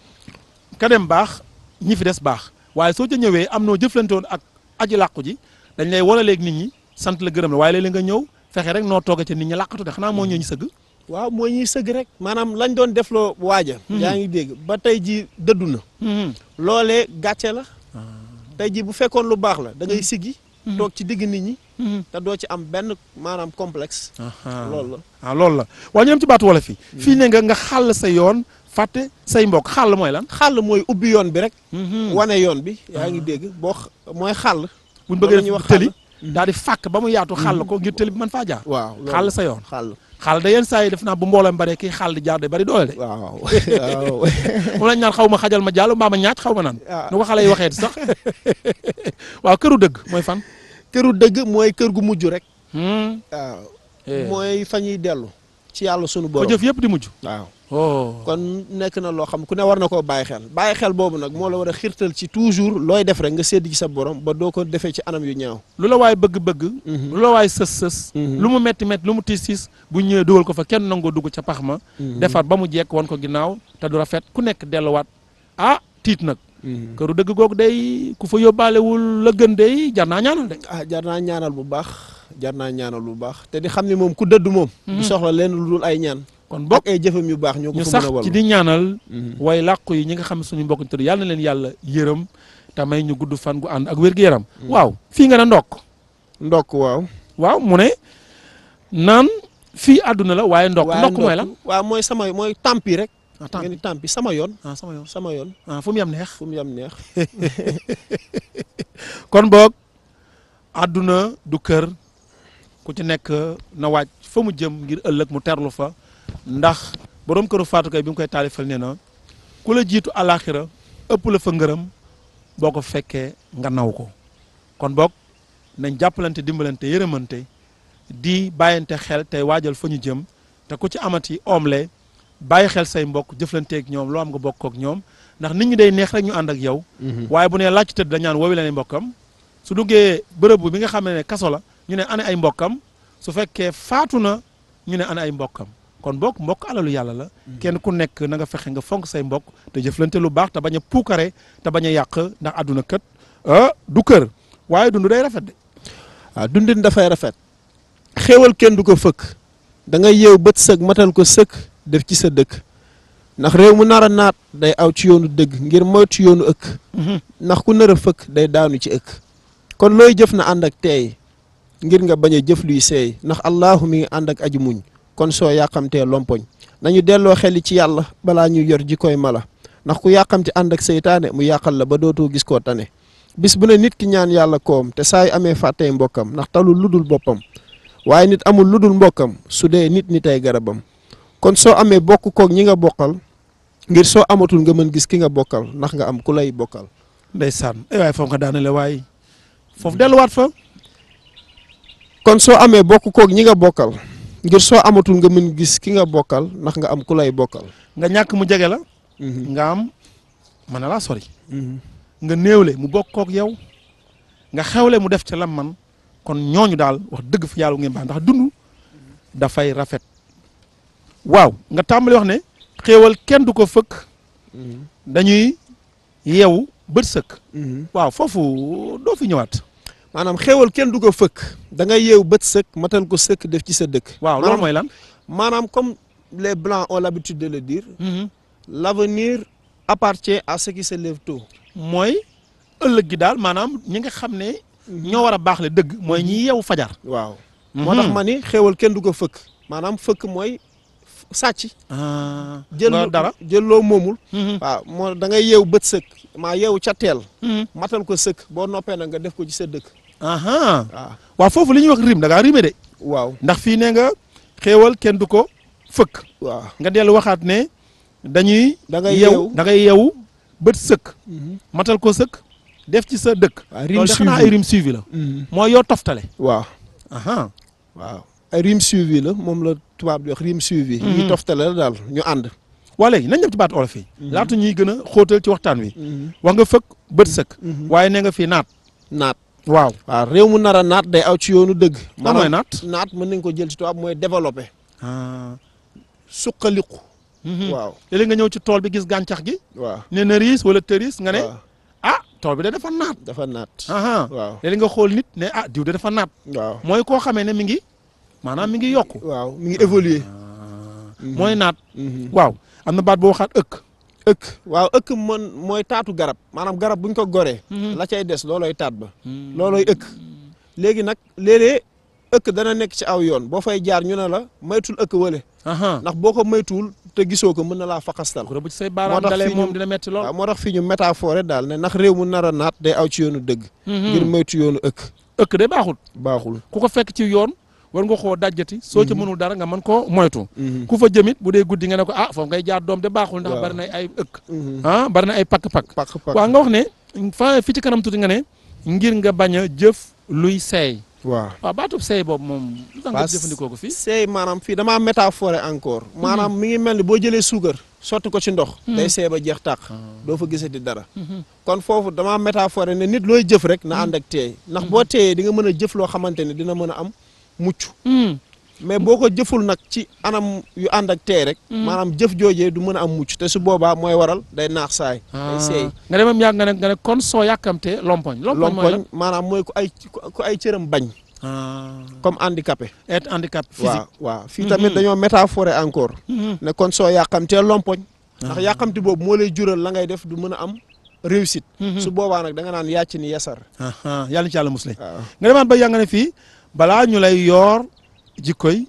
ka dem baax ñi fi des baax waaye soo ca ñëwee am noo jëflante woon ak aji làqu ji dañ lay wala léegi nit ñi sant la gërëm la waaye léeg-léeg nga ñëw fexe rek noo tooge ca nit ñi làqatu de xanaa moo ñëw ñu sëgg. waaw moo ñuy sëgg rek maanaam lañ doon defloo waaja yaa ngi dégg ba tey ji dëddu na loolee gàcce la tey ji bu fekkoon lu baax la da ngay siggi toog ci digg nit ñi te doo ci am benn maanaam complexe loolu la loolu la waaye ñu dem ci baatu wala fii ne nga xàll sa yoon fàtte say mbokk xàll mooy lan xàll mooy ubbi yoon bi rek wane yoon bi yaa ngi dégg boo mooy xàll buñ bëggee wax tëli daal di fàkk ba mu yaatu xàll ko ngir tëli bi mën faa jaar waaw xàll sa yoon xàll da yenn saa yi def naa bu mbooloo bare kii xàll di jaar de bari doole de waaw moom lañ naan xaw ma xajal ma jàll mbaa ma ñaaj xaw ma naan nu ko xale yi waxee sax waaw këru dëgg mooy fan këru dëgg mooy kër gu mujj rek waaw mooy fa ñuy dellu ci yàlla sunu borom ko jëf yëpp di mujj waaw kon nekk na loo xam ku ne war na koo bàyyi xel boobu nag moo la war a xirtal ci toujours looy def rek nga sédd ci sa borom ba doo ko defee ci anam yu ñaaw lu la waay bëgg-bëgg lu la waay sës lu mu metti lu mu tiis bu ñëwee dugal ko fa kenn nangoo dugg ca pax ma defar ba mu jekk wan ko ginnaaw te du rafet ku nekk delluwaat tiit nag këru dëgg googu day ku fa yóbbaalewul la gën day jar naa ñaanal de jar naa ñaanal bu baax te di xam ne moom ku dëdd moom du soxla leen lu dul ay ñaan kon bokk ay jëfam yu baax ñoo ko fa mën a ñu sax ci di ñaanal way làqu yi ñi nga xam ne suñu mbokk tëdd yàlla na leen yàlla yërëm te may ñu gudd fan gu ànd ak wér-gu-yaram waaw fii nga ne ndokk waaw mu ne naan fii àdduna la waaye ndokk mooy lan waaw mooy tampi rek nga ni tampi sama yoon fu mu yam neex kon boog àdduna du kër ku ci nekk na waaj fa mu jëm ngir ëllëg mu terlu fa ndax borom këru faatu kay bi mu koy taalifal nee na ku la jiitu alaxira ëpp la fa ngërëm boo ko fekkee nga naw ko kon boog nañ jàppalante dimbalante yërëmante di bàyyante xel tey waajal fa ñu jëm te ku ci amati omle bàyyi xel say mbokk jëflanteeg ñoom loo am nga bokk ak ñoom ndax nit ñi day neex rek ñu ànd ak yow waaye bu nee laaj tëdd dañaan woowi leen ay mbokkam su duggee bërëb bi nga xam ne kaso la ñu ne ana ay mbokkam su fekkee faatu na ñu ne ana ay mbokkam kon mbokk alalu yàlla la kenn ku nekk na nga fexe nga fonk say mbokk te jëflante lu baax te bañ a puukare te bañ a yàq ndax àdduna kët du kër waaye dund day rafet de waaw dundin dafay rafet xéewal kenn du ko fëkk da ngay yeew bët sëg matal ko sëkk def ci sa dëkk ndax réew mu nar a naat day aw ci yoonu dëgg ngir moytu yoonu ëkk ndax ku nar a fëkk day daanu ci ëkk kon looy jëf na ànd ak teey ngir nga bañ a jëf luy seey ndax allahu mi ngi ànd ak aji muñ kon soo yàqamtee lompoñ nañu delloo xeli ci yàlla balaa ñuy yor jikkoy mala ndax ku yàqamti ànd ak seytaane mu yàqal la ba dootoo gis koo tane bis bu ne nit ki ñaan yàlla koom te saa yu amee fàttey mbokkam ndax talul ludul boppam waaye nit amul ludul mbokkam su dee nit ay garabam kon soo amee bokk koog ñi nga bokkal ngir soo amatul nga mën gis ki nga bokkal ndax nga am ku lay bokkal ndeysaan waaye foofu nga daanale waaye foofu delluwaat fa kon soo amee bokk koog ñi nga bokkal ngir soo amatul nga mën gis ki nga bokkal ndax nga am ku lay bokkal nga ñàkk mu jege la nga am mën na laa sori nga néewle mu bokk koog yow nga xewle mu def ca lam man kon ñooñu daal wax dëgg fa yàlla ngeen baax ndax dund dafay rafet waaw nga tàmbali wax ne xéewal kenn du ko fëkk dañuy yeewu bët sëkk waaw foofu doo fi ñëwaat maanaam xéewal kenn du ko fëkk da ngay yeewu bët sëkk matal ko sëkk def ci sa dëkk waaw loolu mooy lan maanaam comme les blancs ont l'habitude de le dire l'avenir appartient à ceux qui se lèvent tôt mooy ëllëg gi daal maanaam ñi nga xam ne ñoo war a baax le dëgg mooy ñi yeewu fajar waaw moo tax ma ni xéewal kenn du ko fëkk maanaam fëkk mooy sàcc. jël dara jël loo moomul. waaw moo da ngay yeew bët sëkk maa yeewu ca teel. matal ko sëkk boo noppee nag nga def ko ci sa dëkk. waaw foofu li ñuy wax rim da ngaa rime de. waaw ndax fii ne nga xéewal kenn du ko fëkk. waaw nga dellu waxaat ne dañuy. da ngay yeewu bët sëkk. matal ko sëkk def ci sa dëkk. waaw rime loolu de xanaa ay rime suivi la. mooy yoo toftale. waaw. waaw ay rime suivi la moom la tubaab di wax rime suivi. yi toftale la daal ñu ànd. waa léegi nañ dem ci baatu olof yi. laata ñuy gën a xóotal ci waxtaan wi. wax nga fëkk bët sëkk. waaye ne nga fii naat. waaw réew mu nar a naat day aw ci yoonu dëgg. lan mooy naat naat mën nañ ko jël ci tubaab mooy développé. suqaliku. waaw léeg-léeg nga ñëw ci tool bi gis gàncax gi. waaw nee na riis wala tëris nga ne. tool bi de dafa naat. dafa naat. waaw léeg-léeg nga xool nit ne diw de dafa naat. waaw mooy koo xamee ne mi ngi maanaam mi ngi yokku. waaw mi ngi évoluer. mooy naat. waaw am na baat boo waxaat ëkk. waaw ëkk mooy taatu garab maanaam garab buñ ko goree. la cay des loolooy taat ba. loolooy ëkk. léegi nag léeg-léeg ëkk dana nekk ci aw yoon boo fay jaar ñu ne la maytul ëkk wële. ndax boo ko maytuwul te gisoo ko mën na laa faxastal. bu ci say baaraam dalee moom dina metti lool. waaw moo tax fii ñu métaphore daal ne ndax réew mu nar a naat day aw ci yoonu dëgg. ngir maytu yoonu ëkk. ëkk de baaxul ku ko fekk ci yoon war nga koo dajjati. soo ca mënul dara nga mën koo moytu. ku fa jëmit bu dee guddi nga ne ko foofu ngay jaar doom de baaxul. ndax bari na ay ëkk. bari na ay pakk-pakk. waaw nga wax ne fi ci kanam tuuti nga ne ngir nga bañ a jëf luy seey. waaw baatub seey boobu moom. lu tax nga jëfandikoo ko fii. seey maanaam fii damaa métaphore encore. maanaam mi ngi mel ni boo jëlee suukar sotti ko ci ndox. day seey ba jeex tàq. doo fa gisati dara. kon foofu damaa métaphore ne nit looy jëf rek na ànd ak teey ndax boo teeyee di nga mën a jëf loo xamante ne dina mën a am mucc. mais boo ko jëful nag ci anam yu ànd ak teey rek. maanaam jëf joojee du mën a am mucc te su boobaa mooy waral day naax saay. day seey nga demam yàgg nga ne kon soo yàkkamtee lompoñ. lompoñ maanaam mooy ku ay cëram bañ. comme handicapé. être handicap physique. waaw fii tamit dañoo métaphore encore. ne kon soo yàkkamtee lompoñ. ndax yàkkamti boobu moo lay jural la ngay def du mën a am réussite. su boobaa nag da nga naan yàcc ni yasar. yàlla ci yàlla musle. nga demaat ba yàgg ne fii balaa ñu lay yoor jikkoy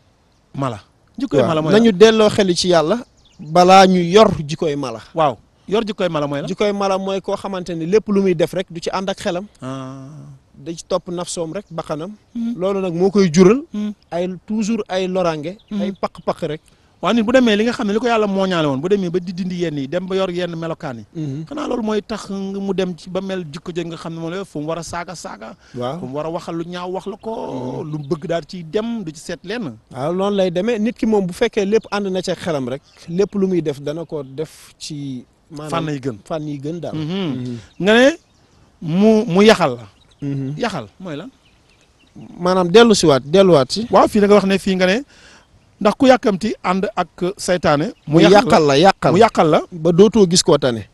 mala. jikkoy mala mooy nañu delloo xeli ci yàlla. balaa ñu yor jikkoy mala. waaw yor jikkoy mala mooy la. jikkoy mala mooy koo xamante ni lépp lu muy def rek du ci ànd ak xelam. da ci topp nafsoom rek bakkanam. loolu nag moo koy jural. ay toujours ay loraange. ay paq-paq rek. waaw nit bu demee li nga xam ne li ko yàlla mooñaale woon bu demee ba di dindi yenn yi dem ba yor yenn melokaan yi. xanaa loolu mooy tax mu dem ci ba mel jikko jëg nga xam ne moom la fu mu war a saaga. waaw fu mu war a waxal lu ñaaw wax la ko. lu mu bëgg daal ci dem du ci seet lenn. waaw noonu lay demee nit ki moom bu fekkee lépp ànd na ca xelam rek lépp lu muy def dana ko def ci. fànn yi gën daal. nga ne mu yaxal la. yaxal mooy la. maanaam delluwaat si. waaw fii da nga wax ne fii nga ne. ndax ku yàkkamti ànd ak saytaane. mu yàqal la ba dootoo gis koo tane.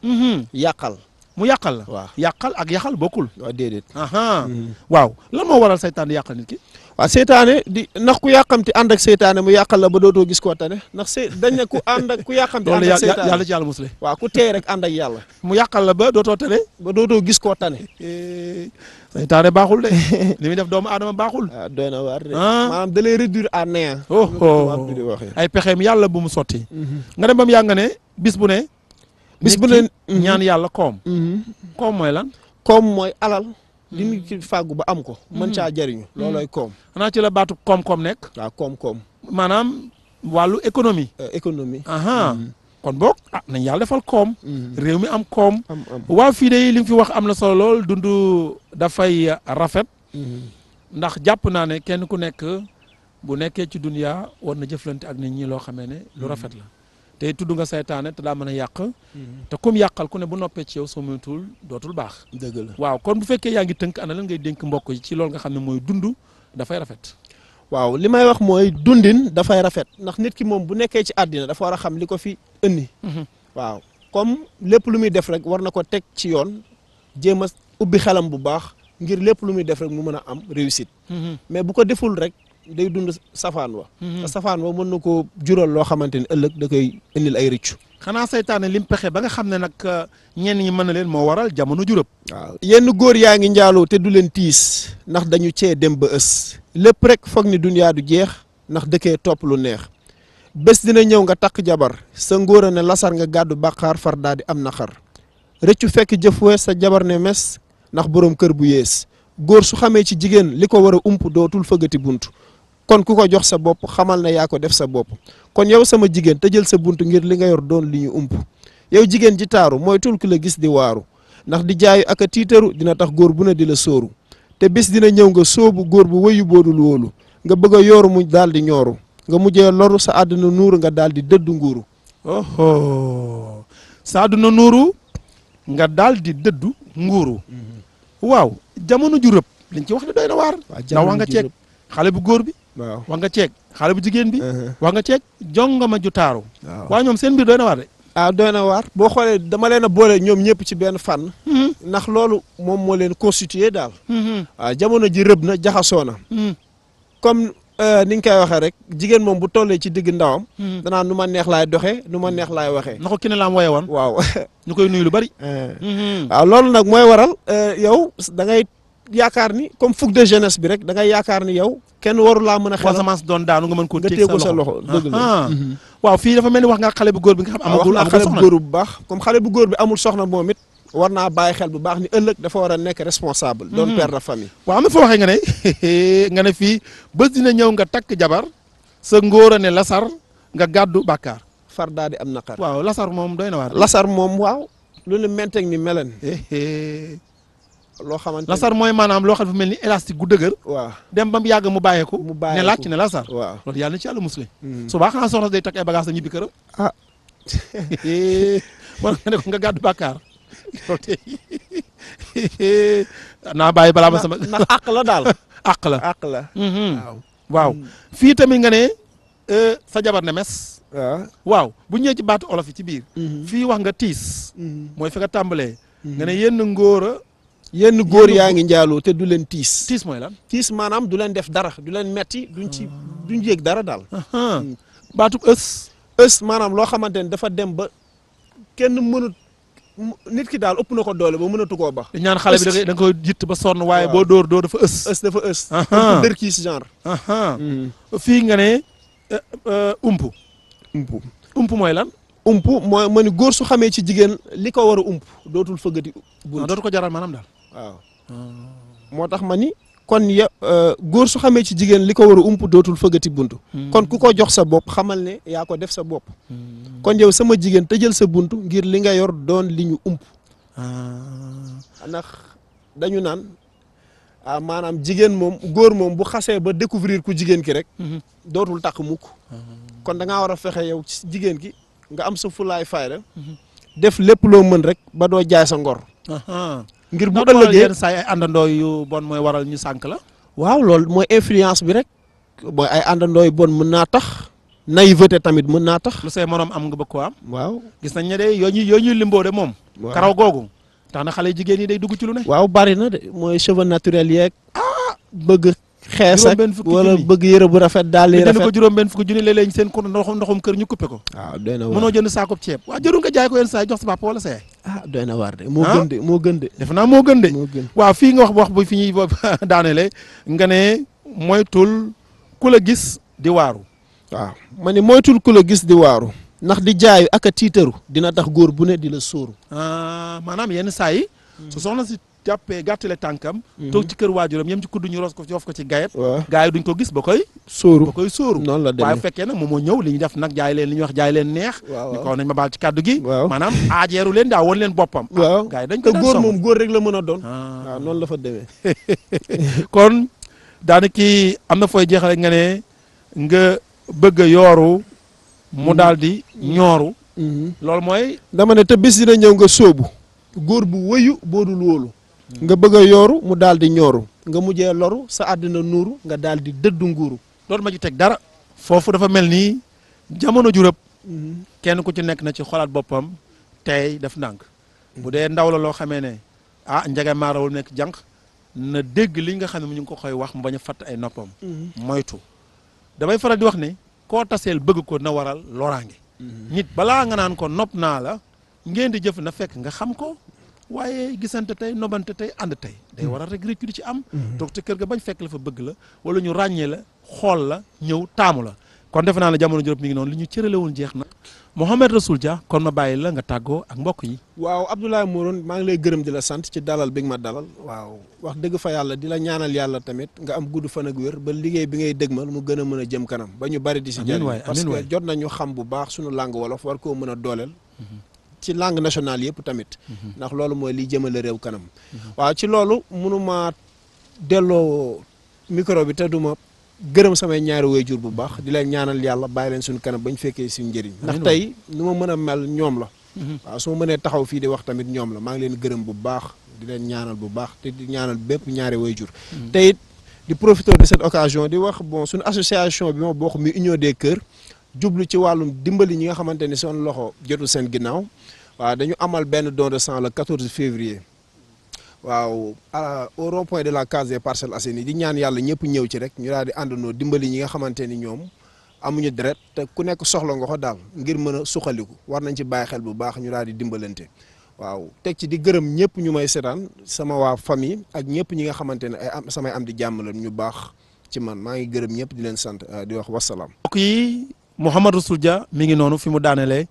yàqal. mu yàqal la. waaw yàqal ak yaxal bokkul. waaw déedéet. waaw lan moo waral saytaane yàqal nit ki. waaw saytaane ndax ku yàkkamti ànd ak saytaane mu yàqal la ba dootoo gis koo tane ndax dañ ne ku yàkkamti ànd ak saytaane yàlla ci yàlla musle. waaw ku teey rek ànd ak yàlla. mu yàqal la ba dootoo tane. ba dootoo gis koo tane. saytaane baaxul de li muy def doomu aadama baaxul. doy na waar de. maanaam da lay réduire à néant. ay pexeem yàlla bu mu sotti. nga dem ba mu yàgg ne bis bu ne. ñaan yàlla koom. koom mooy lan. koom mooy alal. di nit ki fàggu ba am ko. mën caa jariñu loolooy koom. xanaa ci la baatu koom-koom nekk. waaw koom-koom. maanaam wàllu économie. économie. kon boog nañ yàlla defal koom. réew mi am koom. waaw fii de li mu fi wax am na solo lool dund dafay rafet. ndax jàpp naa ne kenn ku nekk bu nekkee ci dunya war na jëflante ak nit ñi loo xamee ne lu rafet la. te tudd nga saytaane te daa mën a yàq. te comme yàqal ku ne bu noppee ci yow soo moytuwul dootul baax. dëgg la waaw kon bu fekkee yaa ngi tënk ana lan ngay dénk mbokk yi ci loolu nga xam ne mooy dund dafay rafet. waaw li may wax mooy dundin dafay rafet ndax nit ki moom bu nekkee ci àddina dafa war a xam li ko fi indi. waaw comme lépp lu muy def rek war na ko teg ci yoon jéem a ubbi xelam bu baax ngir lépp lu muy def rek mu mën a am réussite. mais bu ko deful rek day dund safaan wa. te safaan wa mën na koo jural loo xamante ni ëllëg da koy indil ay rëccu. xanaa saytaane lim pexe ba nga xam ne nag ñenn ñi mën na leen moo waral jamono jurëb. waaw yenn góor yaa ngi njaaloo te du leen tiis ndax dañu cee dem ba ës lépp rek foog ni dunyaa du jeex ndax dëkkee topp lu neex bés dina ñëw nga takk jabar sa ngóora ne lasar nga gàddu bàqaar far daa di am naqar rëccu fekk jëf wees sa jabar ne mes ndax boroom kër bu yées góor su xamee ci jigéen li ko war a ump dootul fëggati bunt kon ku ko jox sa bopp xamal na yaa ko def sa bopp kon yow sama jigéen tëjal sa bunt ngir li nga yor doon li ñu ump yow jigéen ji taaru mooy tul ki la gis di waaru ndax di jaayu ak a tiitaru dina tax góor bu ne di la sóoru te bis dina ñëw nga sóobu góor bu wëyu boodul wóolu nga bëgg a yooru mu daal di ñooru nga mujjee loru sa àdduna nuuru nga daal di dëddu nguuru oho sa àdduna nuuru nga daal di dëddu nguuru waaw jamono ju rëb liñ ci wax ne doy na waar ndax wax nga ceeg xale bu góor bi waaw wax nga ceeg xale bu jigéen bi wax nga ceeg jongama ju taaru waaw ñoom seen mbir doy na waar de doy na waar boo xoolee dama leen a boole ñoom ñëpp ci benn fànn ndax loolu moom moo leen constitué daal waaw jamono ji rëb na jaxasoo na comme ni nga koy waxee rek jigéen moom bu tollee ci digg ndawam danaa nu ma neex laay doxee nu ma neex laay waxee na ko ki ne laam woye woon waaw ñu koy nuyu lu bari waaw loolu nag mooy waral yow da ngay yaakaar ni comme fougue de jeunesse bi rek da ngay yaakaar ni yow kenn waru laa mën a xel semence doon daanu nga mën koo nga téegu sa loxo dëgg la waaw fii dafa mel ni wax nga xale bu góor bi nga xam amagul xale bu góor bu baax comme xale bu góor bi amul soxna moom it war naa bàyyi xel bu baax ni ëllëg dafa war a nekk responsable doon père de famille waaw am na foo waxee nga ne fii bés dina ñëw nga takk jabar sa ngóor a ne lasar nga gàddu bàkkaar far daa di am naqar waaw lasar moom doy na waar lasar moom waaw lu ne menteg ni melen loo xamante lasar mooy maanaam loo xam ne fu mel ni élastique gu dëgër waaw dem ba mu yàgg mu bàyyeeku ne laaj ne lasar waaw loolu yàlla na ci yàlla musle subaa xanaa soxna day takk ay bagage am ñibbi këram man nga ne ko nga gàddu bàkkaar loolu tey naa bàyyi balaa ma sama ndax àq la daal àq la àq la waaw fii tamit nga ne sa jabar ne mes waaw bu ñëwee ci baatu olof yi ci biir fii wax nga tiis mooy fi nga tàmbalee nga ne yenn góor yaa ngi njaaloo te du leen tiis tiis mooy lan tiis maanaam du leen def dara du leen metti duñ yéeg dara daal baatub ës maanaam loo xamante ne dafa dem ba kenn mënut nit ki daal ëpp na ko doole ba mënatu koo ba di ñaan xale bi da nga koy jitt ba sonn waaye boo dóor dafa ës dafa ës dër kiis genre fii nga ne ump mooy lan mooy ma ni góor su xamee ci jigéen li ko war a dootul fëggati bunt dootu ko jaral maanaam daal waaw moo tax ma ni kon góor su xamee ci jigéen li ko war a dootul fëggati bunt kon ku ko jox sa bopp xamal ne yaa ko def sa bopp kon yow sama jigéen tëjal sa bunt ngir li nga yor doon li ñu ndax dañu naan maanaam jigéen moom góor moom bu xasee ba découvrir ku jigéen ki rek dootul takk mukk kon da ngaa war a fexe yow ci jigéen ki nga am sa fulaay fayda def lépp loo mën rek ba doo jaay sa ngor ngir bu ëllëgee yenn saa ay àndandoo yu bon mooy waral ñu sànk la waaw loolu mooy influence bi rek mooy ay àndandoo yu bon mën naa tax naïveté tamit mën naa tax lu say morom am nga bëgg ko am waaw gis nañ ne de yoo ñuy limboo de moom karaw googu tax na xale jigéen ñi day dugg ci lu ne waaw bari na de mooy cheveux naturel yeeg bëgg xees ak wala bëgg yëre bu rafet daal di rafet ko juróom-benn fukki junni léeg-léeg seen ko ndoxum kër ñu coupé ko waaw doy na waar mënoo jënd saakoob ceeb waaw jëru nga jaay ko yenn saa jox sa papa wala sa yaay doy na waar de moo gën de defe naa moo gën de waaw fii nga wax bu fi ñuy daanele nga ne moytul ku la gis di waaru waaw ma ne moytul ku la gis di waaru ndax di jaayu ak a tiitaru dina tax góor bu ne di la sóoru maanaam yenn saa yi su soxna si jàppee gàttale tànkam toog ci kër waajuram yem ci kuddu ñu ros ko yof ko ci gayet gaa yi duñ ko gis ba koy sóoru noonu la demee waaye fekkee nag moom moo ñëw li ñu def nag jaay leen li ñuy wax jaay leen neex ni ko nañ ma baal ci kàddu gi maanaam aajeeru leen daa woon leen boppam waaw gaa yi dañ ko te góor moom góor rek la mën a doon waaw noonu la fa demee kon daanaki am na fooy jeexale nga ne nga bëgg a yooru mu daal di ñooru loolu mooy dama ne te bis dina ñëw nga sóobu góor bu wëyu boodul wóolu nga bëgg a yooru mu daal di ñooru nga mujjee loru sa àddina nuuru nga daal di dëddu nguuru loolu ma ci teg dara foofu dafa mel ni jamono ju rëb kenn ku ci nekk na ci xolaat boppam tey def ndànk bu dee ndaw la loo xamee ne njege maarawul nekk jànq na dégg li nga xam ne ñu ngi ko koy wax mu bañ a fatt ay noppam moytu damay faral di wax ne koo taseel bëgg ko na waral loraange nit balaa nga naan ko nopp naa la ngeen di jëf na fekk nga xam ko waaye gisante tey nobante tey ànd tey day waral rek réccu di ci am toog te kër ga bañ fekk la fa bëgg la wala ñu ràññee la xool la ñëw taamu la kon defe naa ne jamono jërëp mi ngi noonu li ñu cëralewul jeex na Mouhamed Rassoul Dia kon ma bàyyi la nga tàggoo ak mbokk yi. waaw Abdoulaye Morone maa ngi lay gërëm di la sant ci dalal bi nga ma dalal waaw wax dëgg fa yàlla di la ñaanal yàlla tamit nga am gudd fan ak wér ba liggéey bi ngay dëgmal mu gën a mën a jëm kanam ba ñu bari di si jëriñ parce que jot nañu xam bu baax suñu langue wolof war koo mën a dooleel ci langue nationale yëpp tamit ndax loolu mooy liy jëmale réew kanam waaw ci loolu mënuma delloo micro bi te duma gërëm samay ñaari waajur bu baax di leen ñaanal yàlla bàyyi leen suñu kanam bañ fekkee suñu njëriñ ndax tey nu ma mën a mel ñoom la waaw su ma mënee taxaw fii di wax tamit ñoom la maa ngi leen gërëm bu baax di leen ñaanal bu baax te di ñaanal bépp ñaari waajur te it di profiter de cette occasion di wax bon suñu association bi ma bokk mi Union des Cœurs jublu ci wàllum dimbali ñi nga xamante ni seen loxo jotul seen ginnaaw waaw dañu amal benn don de sang le 14 février waaw au rond-point de la case des Parcelles Assainies di ñaan yàlla ñëpp ñëw ci rek ñu daal di àndandoo dimbali ñi nga xamante ni ñoom amuñu deret te ku nekk soxla nga ko daal ngir mën a suqaliku war nañ ci bàyyi xel bu baax ñu daal di dimbalante waaw teg ci di gërëm ñëpp ñu may seetaan sama waa famille ak ñëpp ñi nga xamante ne ay samay am di jàmm la ñu baax ci man maa ngi gërëm ñëpp di leen sant di wax wasalaam. mbokk yi Mouhamed Rassoul Dia mi ngi noonu fi mu daanelee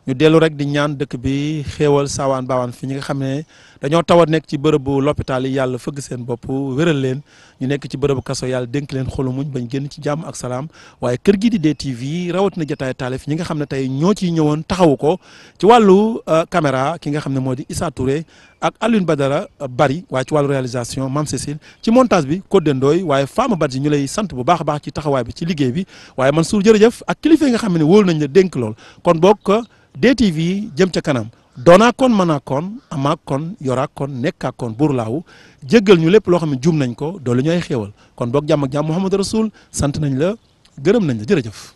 ñu dellu rek di ñaan dëkk bi xéewal saawaan baawaan fi ñi nga xam ne dañoo tawat nekk ci bërëbu l'hôpital yi yàlla fëgg seen bopp wéral leen ñu nekk ci bërëbu kaso yàlla dénk leen xolu muñ bañ génn ci jàmm ak salaam waaye kër gi di DTV rawatina jotaay taalif ñi nga xam ne tey ñoo ciy ñëwoon taxawu ko ci wàllu caméra ki nga xam ne moo di Issa Touré ak Alioune Badara Bari waaye ci wàllu réalisation Mame Cécile ci montage bi Codé Ndoye waaye Fama Badji ñu lay sant bu baax a baax ci taxawaay bi ci liggéey bi waaye Mansour jërëjëf ak kilifa yi nga xam ne wóolu nañ la dénk lool kon bokk DTV jëm ca kanam doonaa kon mën kon amaa kon yoraa kon nekkaa kon buur laawu jéggal ñu lépp loo xam ne juum nañ ko doolu ñooy xéewal kon boog jàmm ak jàmm Mouhamed Rassoul sant nañ la gërëm nañ la jërëjëf